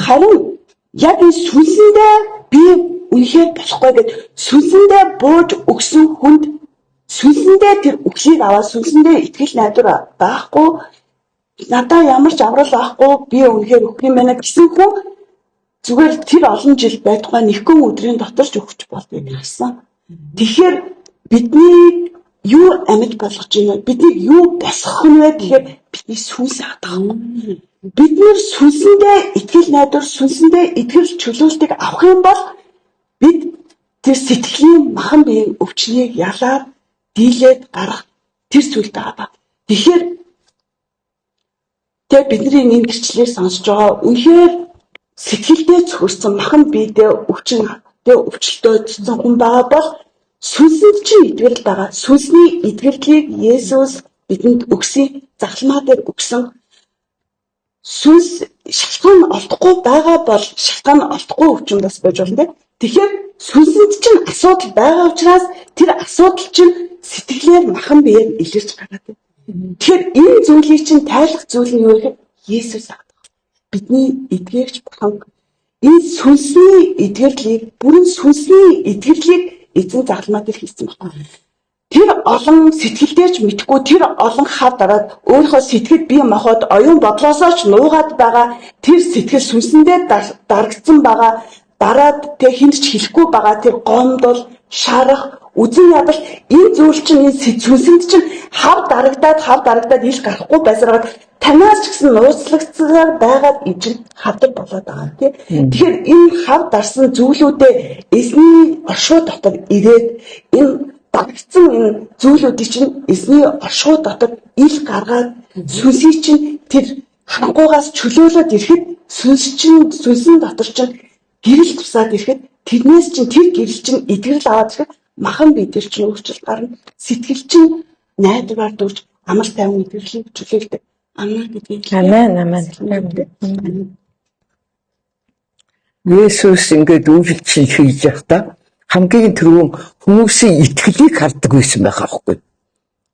[SPEAKER 4] Харин яг энэ сүнсэндээ би үнэхээр болохгүй гэд сүнсэндээ бууж өгсөн хүнд сүнсэндээ тэр үхлийг аваад сүнсэндээ итгэл найдвар байхгүй, надаа ямар ч аврал авахгүй, би үнэхээр өгөх юм байна гэсэн хүн зүгээр тэр олон жил байтугай нэгэн өдрийн дотор ч өгч болдгийг харсан. Тэгэхээр бидний юу амьд болгож байна вэ? Биднийг юу босгох нь вэ гэхээр бидний сүнс авдаг. Бид нэр сүнсэндээ итгэл найдвар, сүнсэндээ итгэл чөлөөлтийг авах юм бол бид тэр сэтгэлийн махан биеийн өвчнийг ялаад дийлээд гарах тэр зүйл байгаа ба. Тэгэхээр тэг бидний энэ гэрчлэлийг сонсож байгаа үнэхээр сэтгэлдээ цөхөрсөн махан биедээ өвчин тэг өвчлөлтөө цэцэн хүн байгаа бол сүнсэнд чинь эдгэрэл байгаа. Сүнсний эдгэрлийг Есүс бидэнд өгсөн, загалмаа дээр өгсөн. Сүнс шалтгаан олдохгүй байгаа бол шалтгаан олдохгүй өвчин бас байж болно тийм. Тэгэхээр сүнсэнд чинь асуудал байгаа учраас тэр асуудал чинь сэтгэлээр махан биеэр илэрч гараад байна. Тэгэхээр энэ зүйлийг чинь тайлах зүйл нь юу гэхээр Есүс авдаг. Бидний эдгээгч бурхан энэ сүнсний эдгэрлийг, бүрэн сүнсний эдгэрлийг эзэн загалмаа дээр хийсэн байна. Тэр олон сэтгэлдээ ч мэдхгүй тэр олон хав дараад өөрийнхөө сэтгэл бие махбод оюун бодлоосоо ч нуугаад байгаа тэр сэтгэл сүнсэндээ дарагдсан байгаа дараад тэг хүнд ч хэлэхгүй байгаа тэр гомдол, шарах, үзэн ядал энэ зүйл чинь энэ сүнсэнд чинь хав дарагдаад ил гарахгүй байсараад танаас ч гэсэн нууцлагдсаар байгаад ижил хавдар болоод байгаа тий. Тэгэхээр энэ хав дарсан зүйлүүдээ эзний оршуу дотор ирээд энэ дарагдсан энэ зүйлүүдийг чинь эзний оршуу дотор ил гаргаад сүнсийг чинь тэр харанхуйгаас чөлөөлөд ирэхэд сүнс чинь сүнсэн дотор чинь гэрэл тусаад ирэхэд тэрнээс чинь тэр гэрэл чинь эдгэрэл аваад ирэхэд махан бие дээр чинь өөрчлөлт гарна. Сэтгэл чинь найдвар дүүрч амар тайван эдгэрлийг чөлөөлдөг. Амнаа гэдгийг.
[SPEAKER 1] Амен, амен.
[SPEAKER 2] Есүс ингээд үйлчлэл хийж явахдаа хамгийн түрүүн хүмүүсийн итгэлийг хардаг байсан байх аахгүй.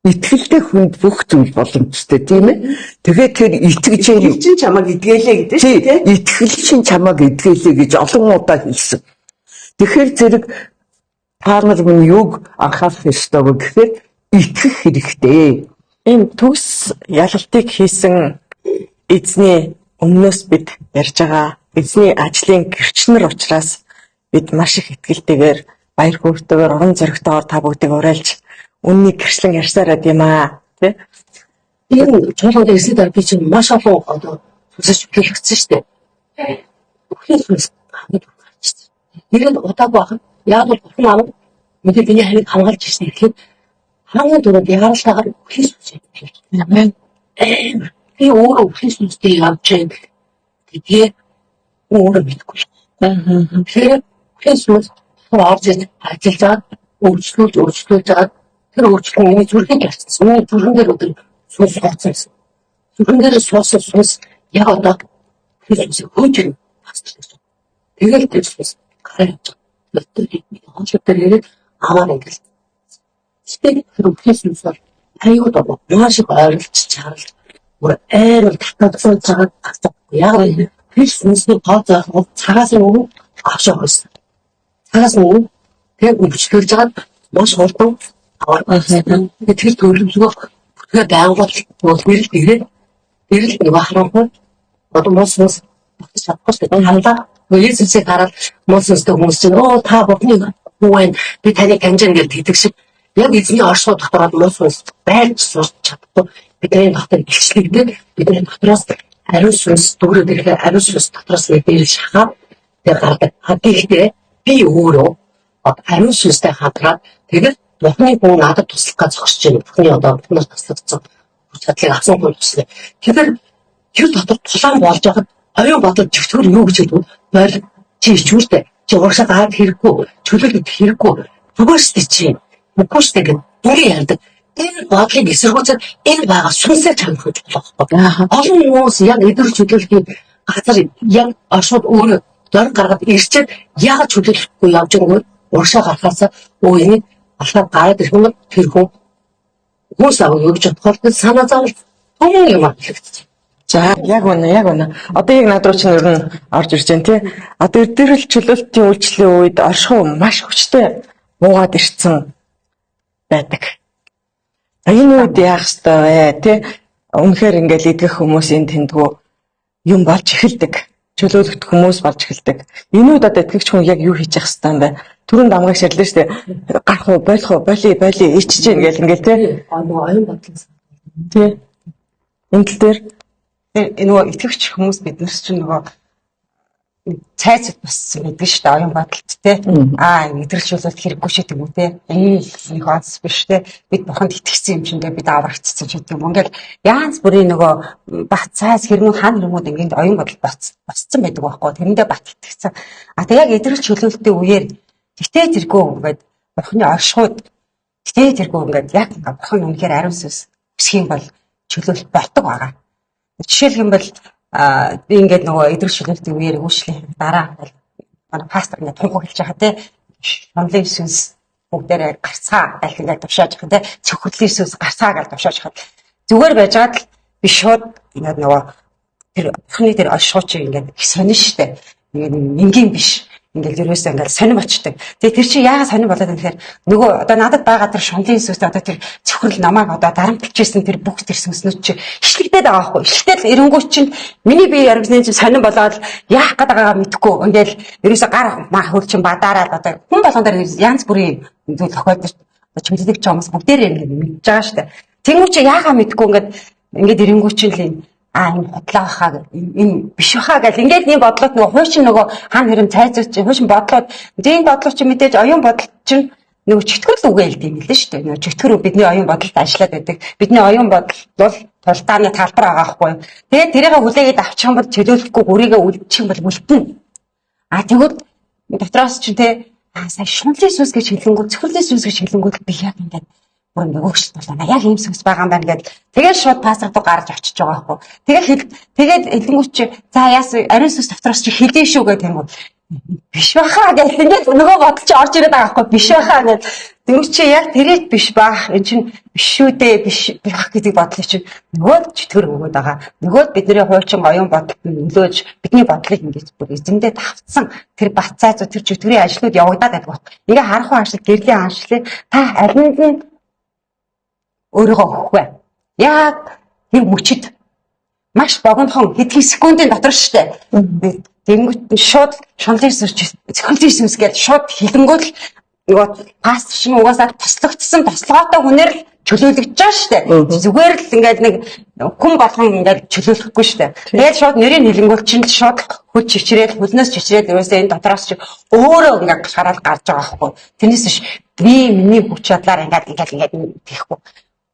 [SPEAKER 2] Итгэлтэй хүнд бүх зүйл боломжтой, тийм ээ. Тэгээд тэр итгэж
[SPEAKER 4] Итгэл чинь чамайг эдгээлээ гэдэг шүү дээ.
[SPEAKER 2] Итгэл чинь чамайг эдгээлээ гэж олон удаа хэлсэн. Тэгэхээр зэрэг та нар минь юуг анхаарах ёстой вэ гэхээр итгэх хэрэгтэй.
[SPEAKER 1] Энэ төгс ялалтыг хийсэн эзний өмнөөс бид ярьж байгаа эзний ажлын гэрчнэр учраас бид маш их итгэлтэйгээр, баяр хөөртэйгээр, урам зоригтойгоор та бүгдийг уриалж үннийг гэрчлэн ярьсаар байд юм аа, тий?
[SPEAKER 5] Энэ чуулганд ирсний дараа би чинь маш олон одоо сүнсэж чөлөөлөгдсөн шүү дээ. Үхлийн сүнс хамгийн түрүү гарчсан. Ирээд удаагүй байх. Яг бол бурхан намайг мэдээ миний харийг хамгаалж ирсэн гэхэд хамгийн түрүүнд яаралтайгаар үхлийн сүнс хэлж.
[SPEAKER 1] Амен.
[SPEAKER 5] Би өөрөө үхлийн сүнстэй явж байгаа гэдгээ өөрөө мэдэхгүй. Тэгэхээр үхлийн сүнс орж ирж ажиллаж байгаа, өөрчлүүлж байгаа. Тэр өөрчлөлт миний зүрхэнд гарсан. Миний зүрхэн дээр өдөр сүнс суусан гэсэн. Зүрхэн дээр суусан сүнс яг одоо үхлийн сүнсийг хөөж ирнэ. Тэгэл тэр сүнс гараа явж байгаа. Тэр хоолой дээр ирээд аваа ингээл. Гэхдээ тэр үхлийн сүнс бол аюул доо маш их ойролж чаралж бүр амар татагдсан цагаад гардаг. Яг тэр сүнсний гол зорилго цагаас өмнө авш явсан. Цагаас өмнө тэр өвчлүүлж байгаа маш хурдан аваад. Тэр төрөлмсгөө бүтгээ байнгут гэрэл ирээд гэрэл нөгөө харанхуй одоо мус мус багтаж чадахгүй шүү дээ. Харлаа. Есүсийг хараад муу сүнстэй хүмүүс чинь оо та Бурхны хүү байна. Би таныг таньж гэж хэлдэг шиг яг эзний оршихуй дотор муу сүнс байж сурч чадахгүй. Бидний дотор илчлэгдээд бидний дотроос ариун сүнс дүүрээд ирэхээр ариун сүнс дотроос нэг дээр шахаад тэг гардаг. А гэхдээ би өөрөө ариун сүнстэй хамтраад тэгэл Бурхны хүн надад туслах гэж зогсож байна. Бурхны одоо Бурхнаас туслагдсан хүч чадлыг авсан хүн туслая. Тэгэхээр тэр дотор тулаан болж байхад оюун бодол чөтгөр юу гэж хэлдэг вэ? Боль чи ичүүртэй. Чи урагшаа гараад хэрэггүй, чөлөөлөд хэрэггүй. Зүгээр шүү дээ чи. Үгүй шүү дээ гэд бүрийн ярьдаг. Энэ бодлыг эсэргүүцээд энэ байгаа сүнсээр чанах гэж болох байхгүй. Олон хүмүүс яг эдгээр чөлөөлөхийн газар яг оршууд өөрөө дорог гаргаад ирчээд яагаад чөлөөлөхгүй явж байгаа вэ? Урагшаа гарахаас өө энийг болохоор гараад ирэх юм бол тэр хүн хүмүүс авах юу гэж бодохоор санаа зовлон түмэн юм хэлэгдэж.
[SPEAKER 1] За яг үнэ, яг үнэ. Одоо яг над руу чинь ер нь орж ирж байна тий. Одоо эдгэрэл чөлөөлтийн үйлчлэлийн үед оршихуй маш хүчтэй муугаад ирсэн байдаг. Энэ үед яах ёстой вэ тий? Үнэхээр ингээл идгэх хүмүүс энэ тэндгүү юм болж эхэлдэг. Чөлөөлөгдөх хүмүүс болж эхэлдэг. Энэ үед одоо итгэгч хүн яг юу хийж явах ёстой юм бэ? Түрүүн дамгаг ширлээ шүү дээ. Гарах уу, болох уу, боли, боли, ичиж гин гэл ингээл тий.
[SPEAKER 5] Оюун бодлоо.
[SPEAKER 1] Тий. Энэ тал дээр
[SPEAKER 3] Тэр нөгөө итгэвч хүмүүс бид нар чинь нөгөө цайцад боссон байдаг шүү дээ оюун бодолт те. Аа мэдрэлжүүлэлт хэрэггүй шээ гэдэг үү те. Энэ нэг онц биш те. Бид бурханд итгэсэн юм чинь те бид аврагдсан ч гэдэг юм. Ингээл янз бүрийн нөгөө бат цайц хэрмүүд хан хэрмүүд ингээд оюун бодол босцсон байдаг байхгүй. Тэрэндээ бат итгэсэн. А тэг яг эдрэл чөлөөлтийн үеэр тэгтээ тэргүй ингээд бурханы оршихуйд тэгтээ тэргүй ингээд яг ингээд бурхан үнэхээр ариун сүнс өсөх юм бол чөлөөлт болдог байгаа. Жишээлх юм бол би ингээд нөгөө эдрэл чөлөөлтийн үеэр үйлчлэлийн дараа бол манай пастор ингээд тунхаг хэлж байгаа те шунлын сүнс бүгдээрээ гарцгаа гэх ингээд тушааж байгаа те цөхрөлийн сүнс гарцгаа гэж тушааж хаад зүгээр байжгаад л би шууд ингээд нөгөө тэр бурхны тэр оршихуй чи ингээд их сонин штэ ингээд энгийн биш ингээд ерөөсөө ингээд сонин болчтой. Тэгээ тэр чи яагаад сонин болоод байна гэхээр нөгөө одоо надад байгаа тэр шунлын сүнс одоо тэр цөхрөл намайг одоо дарамтлж тэр бүх тэр сүнснүүд чи ишлэгдээд байгаа байхгүй. Ишлэгдэл эренгүүт чинь миний бие яригсны чинь сонин болоод яах гээд байгаагаа мэдэхгүй. Ингээд ерөөсөө гар маа хөл чин бадаараад одоо хүн болгон дээр янз бүрийн зүйл тохиолдож одоо чимэглэг ч хүмүүс бүгдээрээ ингээд мэдж байгаа штэ. Тэнгүү чи яагаа мэдэхгүй ингээд ингээд эренгүүт чинь л юм энэ худлаа баха энэ биш баха гэл ингээд нэг бодлоод нөгөө хуучин нөгөө хан хэрэм цайзууч хуучин бодлоод энэ бодлоо чи мэдээж оюун бодол чинь нөгөө чөтгөр л үгээ хэлдэг юм лээ шүү дээ. Нөгөө чөтгөр бидний оюун бодолд ажиллаад байдаг. Бидний оюун бодол бол тулдааны талбар байгаа байхгүй юу. Тэгээд тэрийг хүлээгээд авчих юм бол чөлөөлөхгүй гүрийгээ үлдчих юм бол үлдэнэ. А тэгвэл дотроос чинь те сая шунлын сүнс гэж хэлэнгүүт цөхрөлийн сүнс гэж хэлэнгүүт би яг ингээд бүр ингээ өгшөлт болоо. Яг ийм сүнс байгаа юм байна гэд. Тэгээд шууд пастор руу гарч очиж байгаа байхгүй. Тэгээд тэгээд хэлэнгүүт чи за яасан ариун сүнс дотроос чи хэлээ шүү гэх юм уу. Биш баха гэх ингээд нөгөө бодол чи орж ирээд байгаа байхгүй биш баха гэд. Тэнгүүт чи яг тэрэж биш баах. Эн чин биш шүү дээ биш байх гэдэг бодлыг чинь нөгөө чөтгөр өгөөд байгаа. Нөгөө бидний хуучин оюун бодолд нь нөлөөж бидний бодлыг ингээд бүр эзэндээ тавцсан тэр бат цайзуу тэр чөтгөрийн ажлууд явагдаад байдаг баг. Ингээ харах аншлаг гэрлийн аншлыг та алинд нь өөрийгөө өгөх вэ? Яг тэр мөчид маш богинохон хэдхэн секундын дотор штэ. Тэнгүүт шууд шунлын сүнс цохирлын сүнс гэж шууд хэлэнгүүт л нөгөө пастор шиг угаасаа тослогдсон тослогоотой хүнээр л чөлөөлөгдөж байгаа штэ. Зүгээр л ингээд нэг хүн болгон ингээд чөлөөлөхгүй штэ. Тэгээд шууд нэрийг хэлэнгүүт чинь л шууд хүч чичрээд хөлнөөс чичрээд ерөөсөө энэ дотроос чи өөрөө ингээд гараад гарч байгаа байхгүй. Тэрнээс биш би миний хүч чадлаар ингээд ингээд ингээд тийхгүй.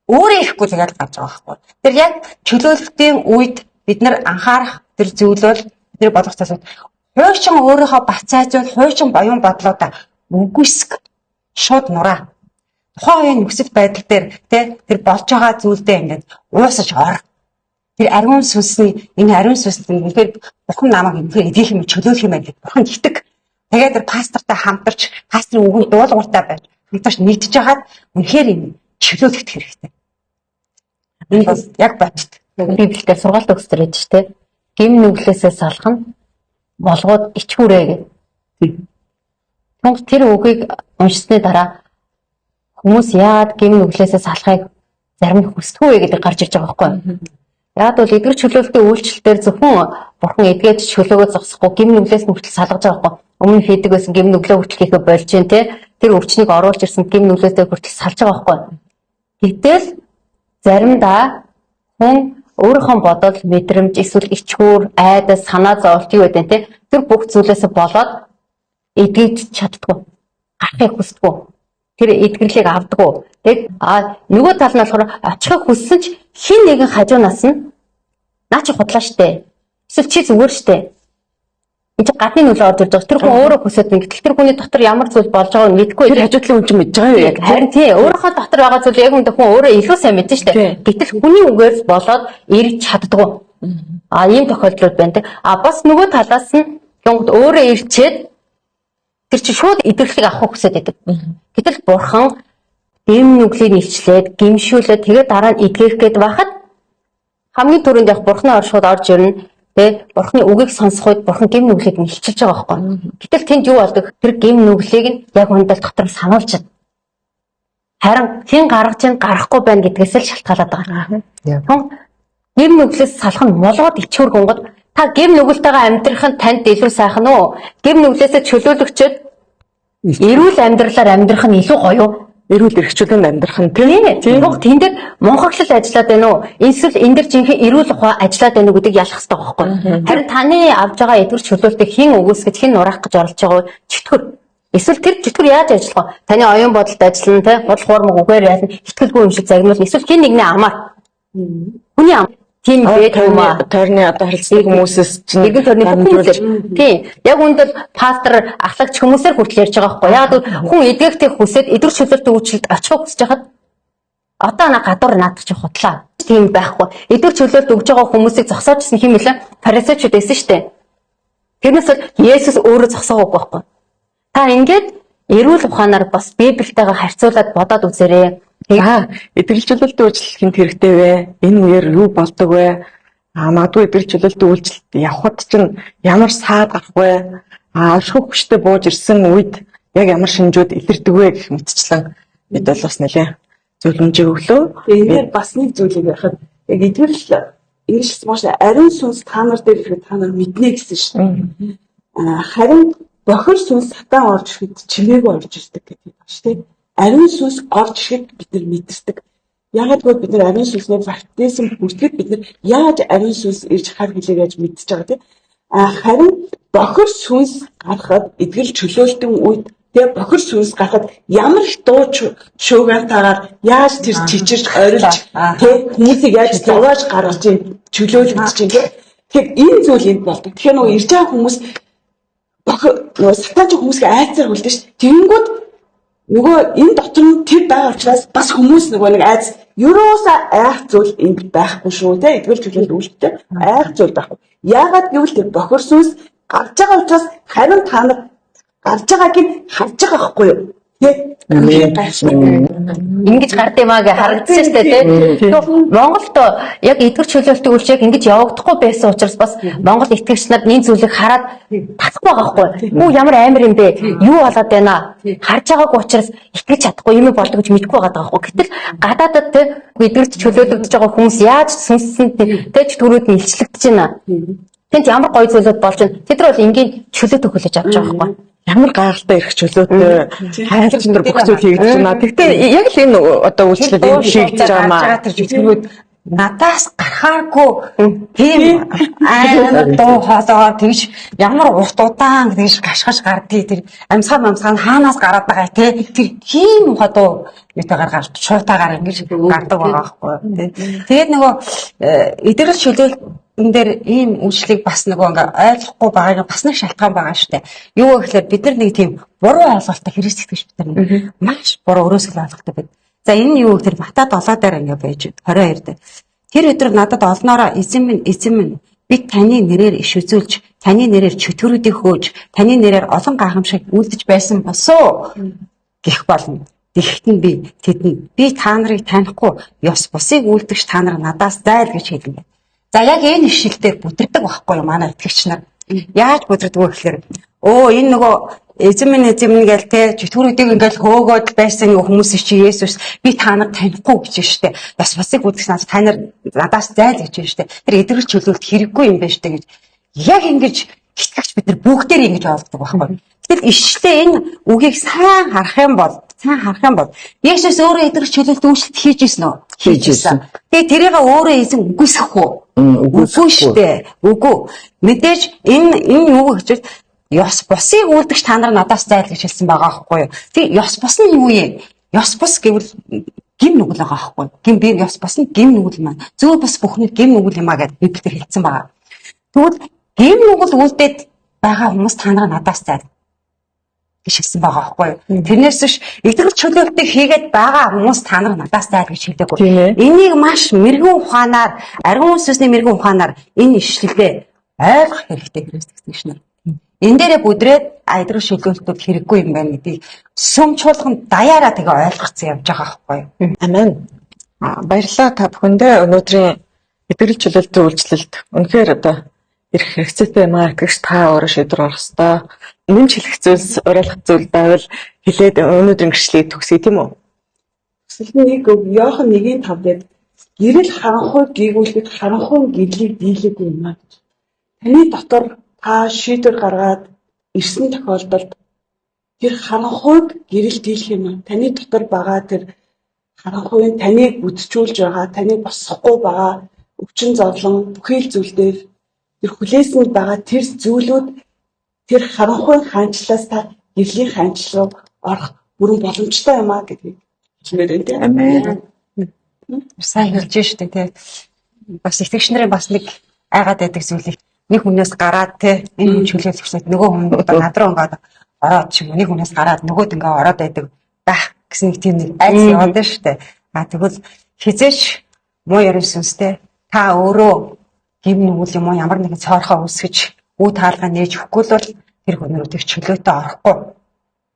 [SPEAKER 3] Өөрөө ирэхгүй тэгээд гарч байгаа байхгүй. Тэр яг чөлөөлөлтийн үед бид нар анхаарах тэр зүйл бол бидний бодох цаас хуучин өөрийнхөө бат цайзуул хуучин боён бодлоодаа үгүйсг шууд нураа. Тухайн үеийн нөхцөл байдал дээр тэ тэр болж байгаа зүйлдээ ингээд уусаж ор. Тэр ариун сүнсний энэ ариун сүнс нь үнэхээр бурхан намайг үнэхээр эдгэх юм чөлөөлөх юм байна гэд бурхан итэг. Тэгээд тэр пастортай хамтарч пасторын үгэнд дуулууртай байж хамтарч нэгдэж хагаад үнэхээр юм чөлөөлөх хэрэгтэй. Энэ бол яг бодит.
[SPEAKER 6] Библиэлд сургаалт өгсдөр байж тээ. Гим нүглээсээ салах нь болгоод ичгүүрээ гэх. Түнх тэр үгийг уншсны дараа хүмүүс яагаад гим нүглээсээ салахыг зарим нь хүсдэггүй вэ гэдэг гарч ирж байгаа байхгүй юу? Яг бол эдгэр чөлөөлтийн үйлчлэлтээр зөвхөн Бурхан эдгэж чөлөөгөө зогсохгүй гим нүглээс нь хүртэл салгаж байгаа байхгүй. Өмнө хийдэг байсан гим нүглээ хүртэл хийхэ болж जैन те. Тэр өвчнийг оруулж ирсэн гим нүглээсээ хүртэл салж байгаа байхгүй. Гэтэл заримдаа хүн өөрийнхөө бодол, мэдрэмж, эсвэл ичхүүр, айдас, санаа зовлт юу гэдэг те. Тэр бүх зүйлээс болоод эдгэж чаддгүй. Гарахыг хүсдэггүй. Тэр эдгэрлийг авдаггүй. Тэг а нөгөө тал нь болохоор очихыг хүссэн ч хин нэгэн хажуунаас нь наа чи худлаа штэ. Эсвэл чи зүгээр штэ. Энд чи гадны нөлөө орж ирж байгаа. Тэр хүн өөрөө хүсээд байна. Гэтэл тэр хүний дотор ямар зүйл болж байгааг нь мэдэхгүй.
[SPEAKER 1] Тэр хажуудлын хүн чинь мэдж байгаа юу яг.
[SPEAKER 6] Харин тий өөрийнхөө дотор байгаа зүйл яг үндэ хүн өөрөө илүү сайн мэдэн штэ. Гэтэл хүний үгээр болоод ирж чаддгүй. А ийм тохиолдлууд байна те. А бас нөгөө талаас нь гингод өөрөө ирчээд тэр чинь шууд идэвхлийг авах хүсээд байдаг. Гэтэл бурхан дэм нүглийг илчлээд гимшүүлээд тэгээд дараа нь эдгэх гээд байхад хамгийн түрүүнд яг бурхны оршихуйд орж ирнэ. Тэ бурхны үгийг сонсох үед бурхан гим нүглийг нь илчилж байгаа байхгүй. Гэтэл тэнд юу болдог? Тэр гим нүглийг нь яг үндэл дотор нь сануулж чадна. Харин хэн гаргаж ин гарахгүй байна гэдгээс л шалтгаалаад байгаа. Хүн гим нүглээс салах нь молгоод ичхүр гунгад та гим нүгэлтэйгээ амьдрах нь танд илүү сайхан уу? Гим нүглээсээ чөлөөлөгчөөд эрүүл амьдралаар амьдрах нь илүү гоё уу?
[SPEAKER 1] Эрүүл эрх чөлөөнд амьдрах нь тий.
[SPEAKER 6] Тийм. Тэн дээр мунхаглал ажиллаад байна уу? Эсвэл энэ дэр жинхэнэ эрүүл ухаан ажиллаад байна уу гэдгийг ялах хэрэгтэй байхгүй. Харин таны авж байгаа эдгэр чөлөөлтийг хэн өгөөсгөж хэн нураах гэж оролдож байгаа вэ? Чөтгөр. Эсвэл тэр чөтгөр яаж ажиллах вэ? Таны оюун бодолд ажиллана те, худал хуурмаг үгээр ялна, итгэлгүй юм шиг загнуул. Эсвэл хэн нэгний амаар. Хүний ам тийм байдаг юм аа.
[SPEAKER 1] Тойрны одоо харилцсан хүмүүсээс чинь
[SPEAKER 6] Эргэн тойрны бүх хүмүүсээр. Тийм. Яг үүндэл пастор ахлагч хүмүүсээр хүртэл ярьж байгаа байхгүй. Яг л хүн эдгэхтэй хүсээд эдгэр чөлөөлтөй үйлчлэлд очихыг хүсэж хахад одоо на гадуур наадах чи худлаа. Тийм байхгүй. Эдгэр чөлөөлт өгж байгаа хүмүүсийг зогсоожсэн хэм мэлээ фарисеучуд байсан шүү дээ. Тэрнээс бол Есүс өөрөө зогсоогоогүй байхгүй. Та ингээд эрүүл ухаанаар бас Библитэйгээ харьцуулаад бодоод үзээрэй.
[SPEAKER 1] За, эдгэрэл чөлөөлтийн үйлчлэл хэнд хэрэгтэй вэ? Энэ үеэр юу болдог вэ? А магадгүй эдгэрэл чөлөөлтийн үйлчлэлд явхад чинь ямар саад гарах вэ? А оршихуй хүчтэй бууж ирсэн үед яг ямар шинжүүд илэрдэг вэ гэх мэтчлэн бид бол бас нэлээ зөвлөмжийг өглөө.
[SPEAKER 4] Тэгээ энэ бас нэг зүйлийг ярихад яг эдгэрэл ингэж хэлсэн маш ариун сүнс та нар дээр ирэхэд та нар мэднэ гэсэн шүү дээ. Харин бохир сүнс сатан орж ирэхэд чимээгүй орж ирдэг гэдэг байна шүү дээ. Ариун сүнс орж ирэхэд бид нар мэдэрдэг. Яагаад гэвэл бид нар ариун сүнсний баптизм бүртгэхэд бид нар яаж ариун сүнс ирж хар хилээ гэж мэдчихэж байгаа тийм. Харин бохир сүнс гарахад эдгэрэл чөлөөлтөн үед тэгээ бохир сүнс гарахад ямар их дуу шуугантаагаар яаж тэр чичирч орилж тэг хүмүүсийг яаж зовоож гаргаж ийн чөлөөлөгдөж чинь тэг. Тэгэхээр энэ зүйл энд болдог. Тэгэхээр нөгөө ирж байгаа хүмүүс бохир нөгөө сатан ч хүмүүсийг айцаар хүлдэж ш. Тэгэнгүүт нөгөө энэ дотор нь тэр байгаа учраас бас хүмүүс нөгөө нэг айц ерөөсөө айх зүйл энд байхгүй шүү те эдгэл чөлөөлт үйлдэлтэй айх зүйл байхгүй. Яагаад гэвэл тэр бохир сүнс гарч байгаа учраас харин та нар гарч байгааг нь харж байгаа байхгүй юу? Тэ?
[SPEAKER 6] Ингэж гард юм аа гэж харагдсан шүү дээ тий. Тэгэхээр Монголд яг эдгэр чөлөөлтийн үйлчлэг ингэж явагдахгүй байсан учраас бас Монгол итгэгч нар энэ зүйлийг хараад татахгүй байгаа байхгүй. Хүү ямар амар юм бэ? Юу болоод байна? Харж байгаагүй учраас итгэж чадахгүй юм болдог гэж мэдэхгүй байгаа байхгүй. Гэтэл гадаадад тий эдгэрч чөлөөлөгдөж байгаа хүмүүс яаж сүнсэнд тий чөтгөрүүд нь илчлэгдэж байна. Тэнд ямар гоё зүйлүүд болж байна. Тэд нар бол энгийн чөлөөтэй хүлээж авч байгаа байхгүй.
[SPEAKER 1] Ямар гайхалтай эрх чөлөөтэй хайрлаж энэ бүх зүйл хийгдэж байна. Тэгтээ яг л энэ одоо үйлчлэл энэ хийгдэж байгаа маа.
[SPEAKER 3] Тэр чөтгөрүүд надаас гарахааргүй тийм амар дуу хоолойгоор тэгж ямар урт удаан тэгж гашгаж гардгийг тэр амьсгаа мамсгаа нь хаанаас гараад байгаа те тэр тийм муухай дуу юутайгаар гарч шуутаагаар ингэж гардаг байгаа байхгүй тий. Тэгээд нөгөө эдгэрэл чөлөөлтөн дээр ийм үйлчлэг бас нөгөө ингээ ойлгохгүй байгааг бас нэг шалтгаан байгаа шүү дээ. Юу гэхээр бид нар нэг тийм буруу ойлголттой Христ итгэж бид нар маш буруу өрөөсгөл ойлголттой байд. За энэ нь юу гэхээр Матай 7 дээр ингээ байж 22 дээр. Тэр өдөр надад олноороо эзэн минь эзэн минь бид таны нэрээр иш үзүүлж, таны нэрээр чөтгөрүүдийг хөөж, таны нэрээр олон гайхамшиг үйлдэж байсан босоо гэх болно. Тэгэхэд нь би тэдэнд би та нарыг танихгүй ёс бусыг үйлдэгч та нар надаас зайл гэж хэлнэ. За яг энэ ишлэл дээр бүдэрдэг байхгүй юу манай итгэгч нар. Яаж бүдэрдэг вэ гэхээр өө энэ нөгөө эзэн минь эзэн минь гээл те чөтгөрүүдийг ингээл хөөгөөд байсан хүмүүс чи Есүс би та нар танихгүй гэж штэ. Бас бусыг үлдэх надад та нар надаас зайл гэж штэ. Тэр эдгэр чөлөөлт хэрэггүй юм байна штэ гэж. Яг ингэж итгэгч бид нар бүгдээр ингэж ойлгодог байхгүй. Гэтэл ишлээ энэ үгийг сайн харах юм бол сайн харах юм бол Есүс өөрөө итгэгч чөлөөлт үйлчлэлт хийж ирсэн үү?
[SPEAKER 2] Хийж ирсэн.
[SPEAKER 3] Тэгээ тэрийг өөрөө эзэн үгүйсгэх үү?
[SPEAKER 2] Үгүйсгэхгүй.
[SPEAKER 3] Үгүй шүү дээ. Үгүй. Мэдээж энэ энэ юу гэж ёс бусыг үйлдэгч та нар надаас зайл гэж хэлсэн байгаа байхгүй юу? Тэг ёс бус нь юу юм? Ёс бус гэвэл гим нүгэл байгаа байхгүй юу? Гим би ёс бус нь гим нүгэл маань. Зөө бус бүхний гим нүгэл юм а гэд Библиэр хэлсэн байгаа. Тэгвэл гим нүгэл үйлдээд байгаа хүмүүс та нар надаас зайл гэж хэлсэн байгаа байхгүй юу? Тэрнээс биш итгэл чөлөөлтийг хийгээд байгаа хүмүүс та нар надаас зайл гэж хэлээгүй.
[SPEAKER 1] Тийм ээ.
[SPEAKER 3] Энийг маш мэрэгэн ухаанаар, ариун сүнсний мэрэгэн ухаанаар энэ ишлэлээ ойлгох хэрэгтэй Христ гэсэн шнэр. Энэ дээрээ бүдрээд итгэл чөлөөлтүүд хэрэггүй юм байна гэдгийг сүм чуулган даяараа тэгээ ойлгоцсон явж байгаа байхгүй юу?
[SPEAKER 1] Амен. Баярлалаа та бүхэндээ өнөөдрийн итгэл чөлөөлтийн үйлчлэлд үнэхээр одоо ирэх хэрэгцээтэй юм аа итгэгч та өөрөө шийдвэр гаргах ёстой. Нэмж хэлэх зүйлс, уриалгах зүйл байвал хэлээд өнөөдрийн гэрчлэлийг төгсгье тийм үү?
[SPEAKER 4] Төсөл нь нэг Иохан 1:5 дээр гэрэл харанхуй гийгүүлэхэд харанхуй гэрлийг дийлээгүй юм а гэж. Таны дотор та шийдвэр гаргаад ирсэн тохиолдолд тэр харанхуйг гэрэл дийлэх юм а. Таны дотор байгаа тэр харанхуй нь таныг бүдчүүлж байгаа, таныг босгохгүй байгаа өвчин зовлон бүхий л зүйл дээр тэр хүлээсэнд байгаа тэр зүйлүүд тэр харанхуй хаанчлаас та гэрлийн хаанчл руу орох бүрэн боломжтой юм а гэдгийг хэлмээр байна тийм.
[SPEAKER 1] Амен.
[SPEAKER 3] Сайн хэлж штэ тий. Бас итгэгч нарын бас нэг айгаад байдаг зүйлийг нэг хүнээс гараад тий энэ хүн чөлөөлөх нөгөө хүн одоо над руу ингээд ороод ч юм уу нэг хүнээс гараад нөгөөд ингээд ороод байдаг байх гэсэн нэг тийм нэг айц яваад байна штэ. А тэгвэл хизээч муу ярин сүнстэй та өөрөө гим нүгэл юм уу ямар нэгэн цоорхоо үүсгэж үе таалгаа нээж өгөхгүй л бол тэр хүн рүү тэр чөлөөтэй орохгүй.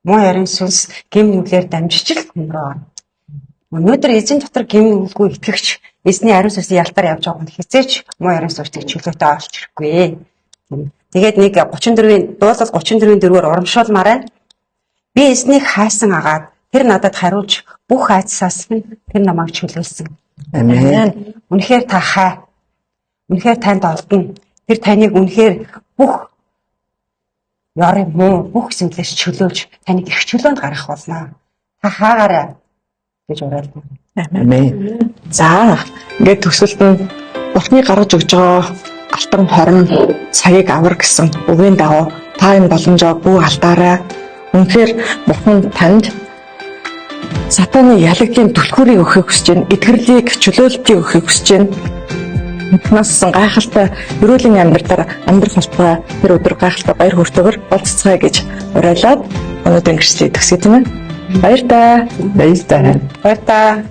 [SPEAKER 3] Муу ярин сүнс гим нүглээр дамжиж л хүн рүү орно. Өнөөдөр эзэн дотор гим нүгэлгүй итгэгч эзний ариун сүнсний ялтаар явж байгаа хүн хизээч муу ариун сүнсийг чөлөөтэй олж ирэхгүй. Тэгээд нэг 34-ийн дуулал 34-ийн 4-ээр урамшуулмаар байна. Би эзнийг хайсан агаад тэр надад хариулж бүх айдсаас минь тэр намайг чөлөөлсөн.
[SPEAKER 2] Амен.
[SPEAKER 3] Үнэхээр та хай. Үнэхээр танд олдоно. Тэр таныг үнэхээр бүх ёрын муу бүх зүйлээс чөлөөлж таныг эрх чөлөөнд гаргах болно. Та хаагаарай гэж уриална.
[SPEAKER 2] Амен.
[SPEAKER 1] За, ингээд төгсөлт нь Бурхны гаргаж өгч байгаа алтан хором цагийг авар гэсэн үгийн дагуу та энэ боломжоо бүү алдаарай. Үнэхээр Бурхан танд сатаны ялагдлын түлхүүрийг өгөхийг хүсэж байна. Эдгэрлийг, чөлөөлтийг өгөхийг хүсэж байна. Бурханаас гайхалтай ерөөлийн амьдралаар амьдрах болтугай тэр өдөр гайхалтай баяр хөөртэйгээр болцоцгоё гэж уриалаад өнөөдрийн гэрчлэлийг төгсгье тийм ээ. Баяр таа.
[SPEAKER 2] Баярлалаа.
[SPEAKER 3] Баяр таа.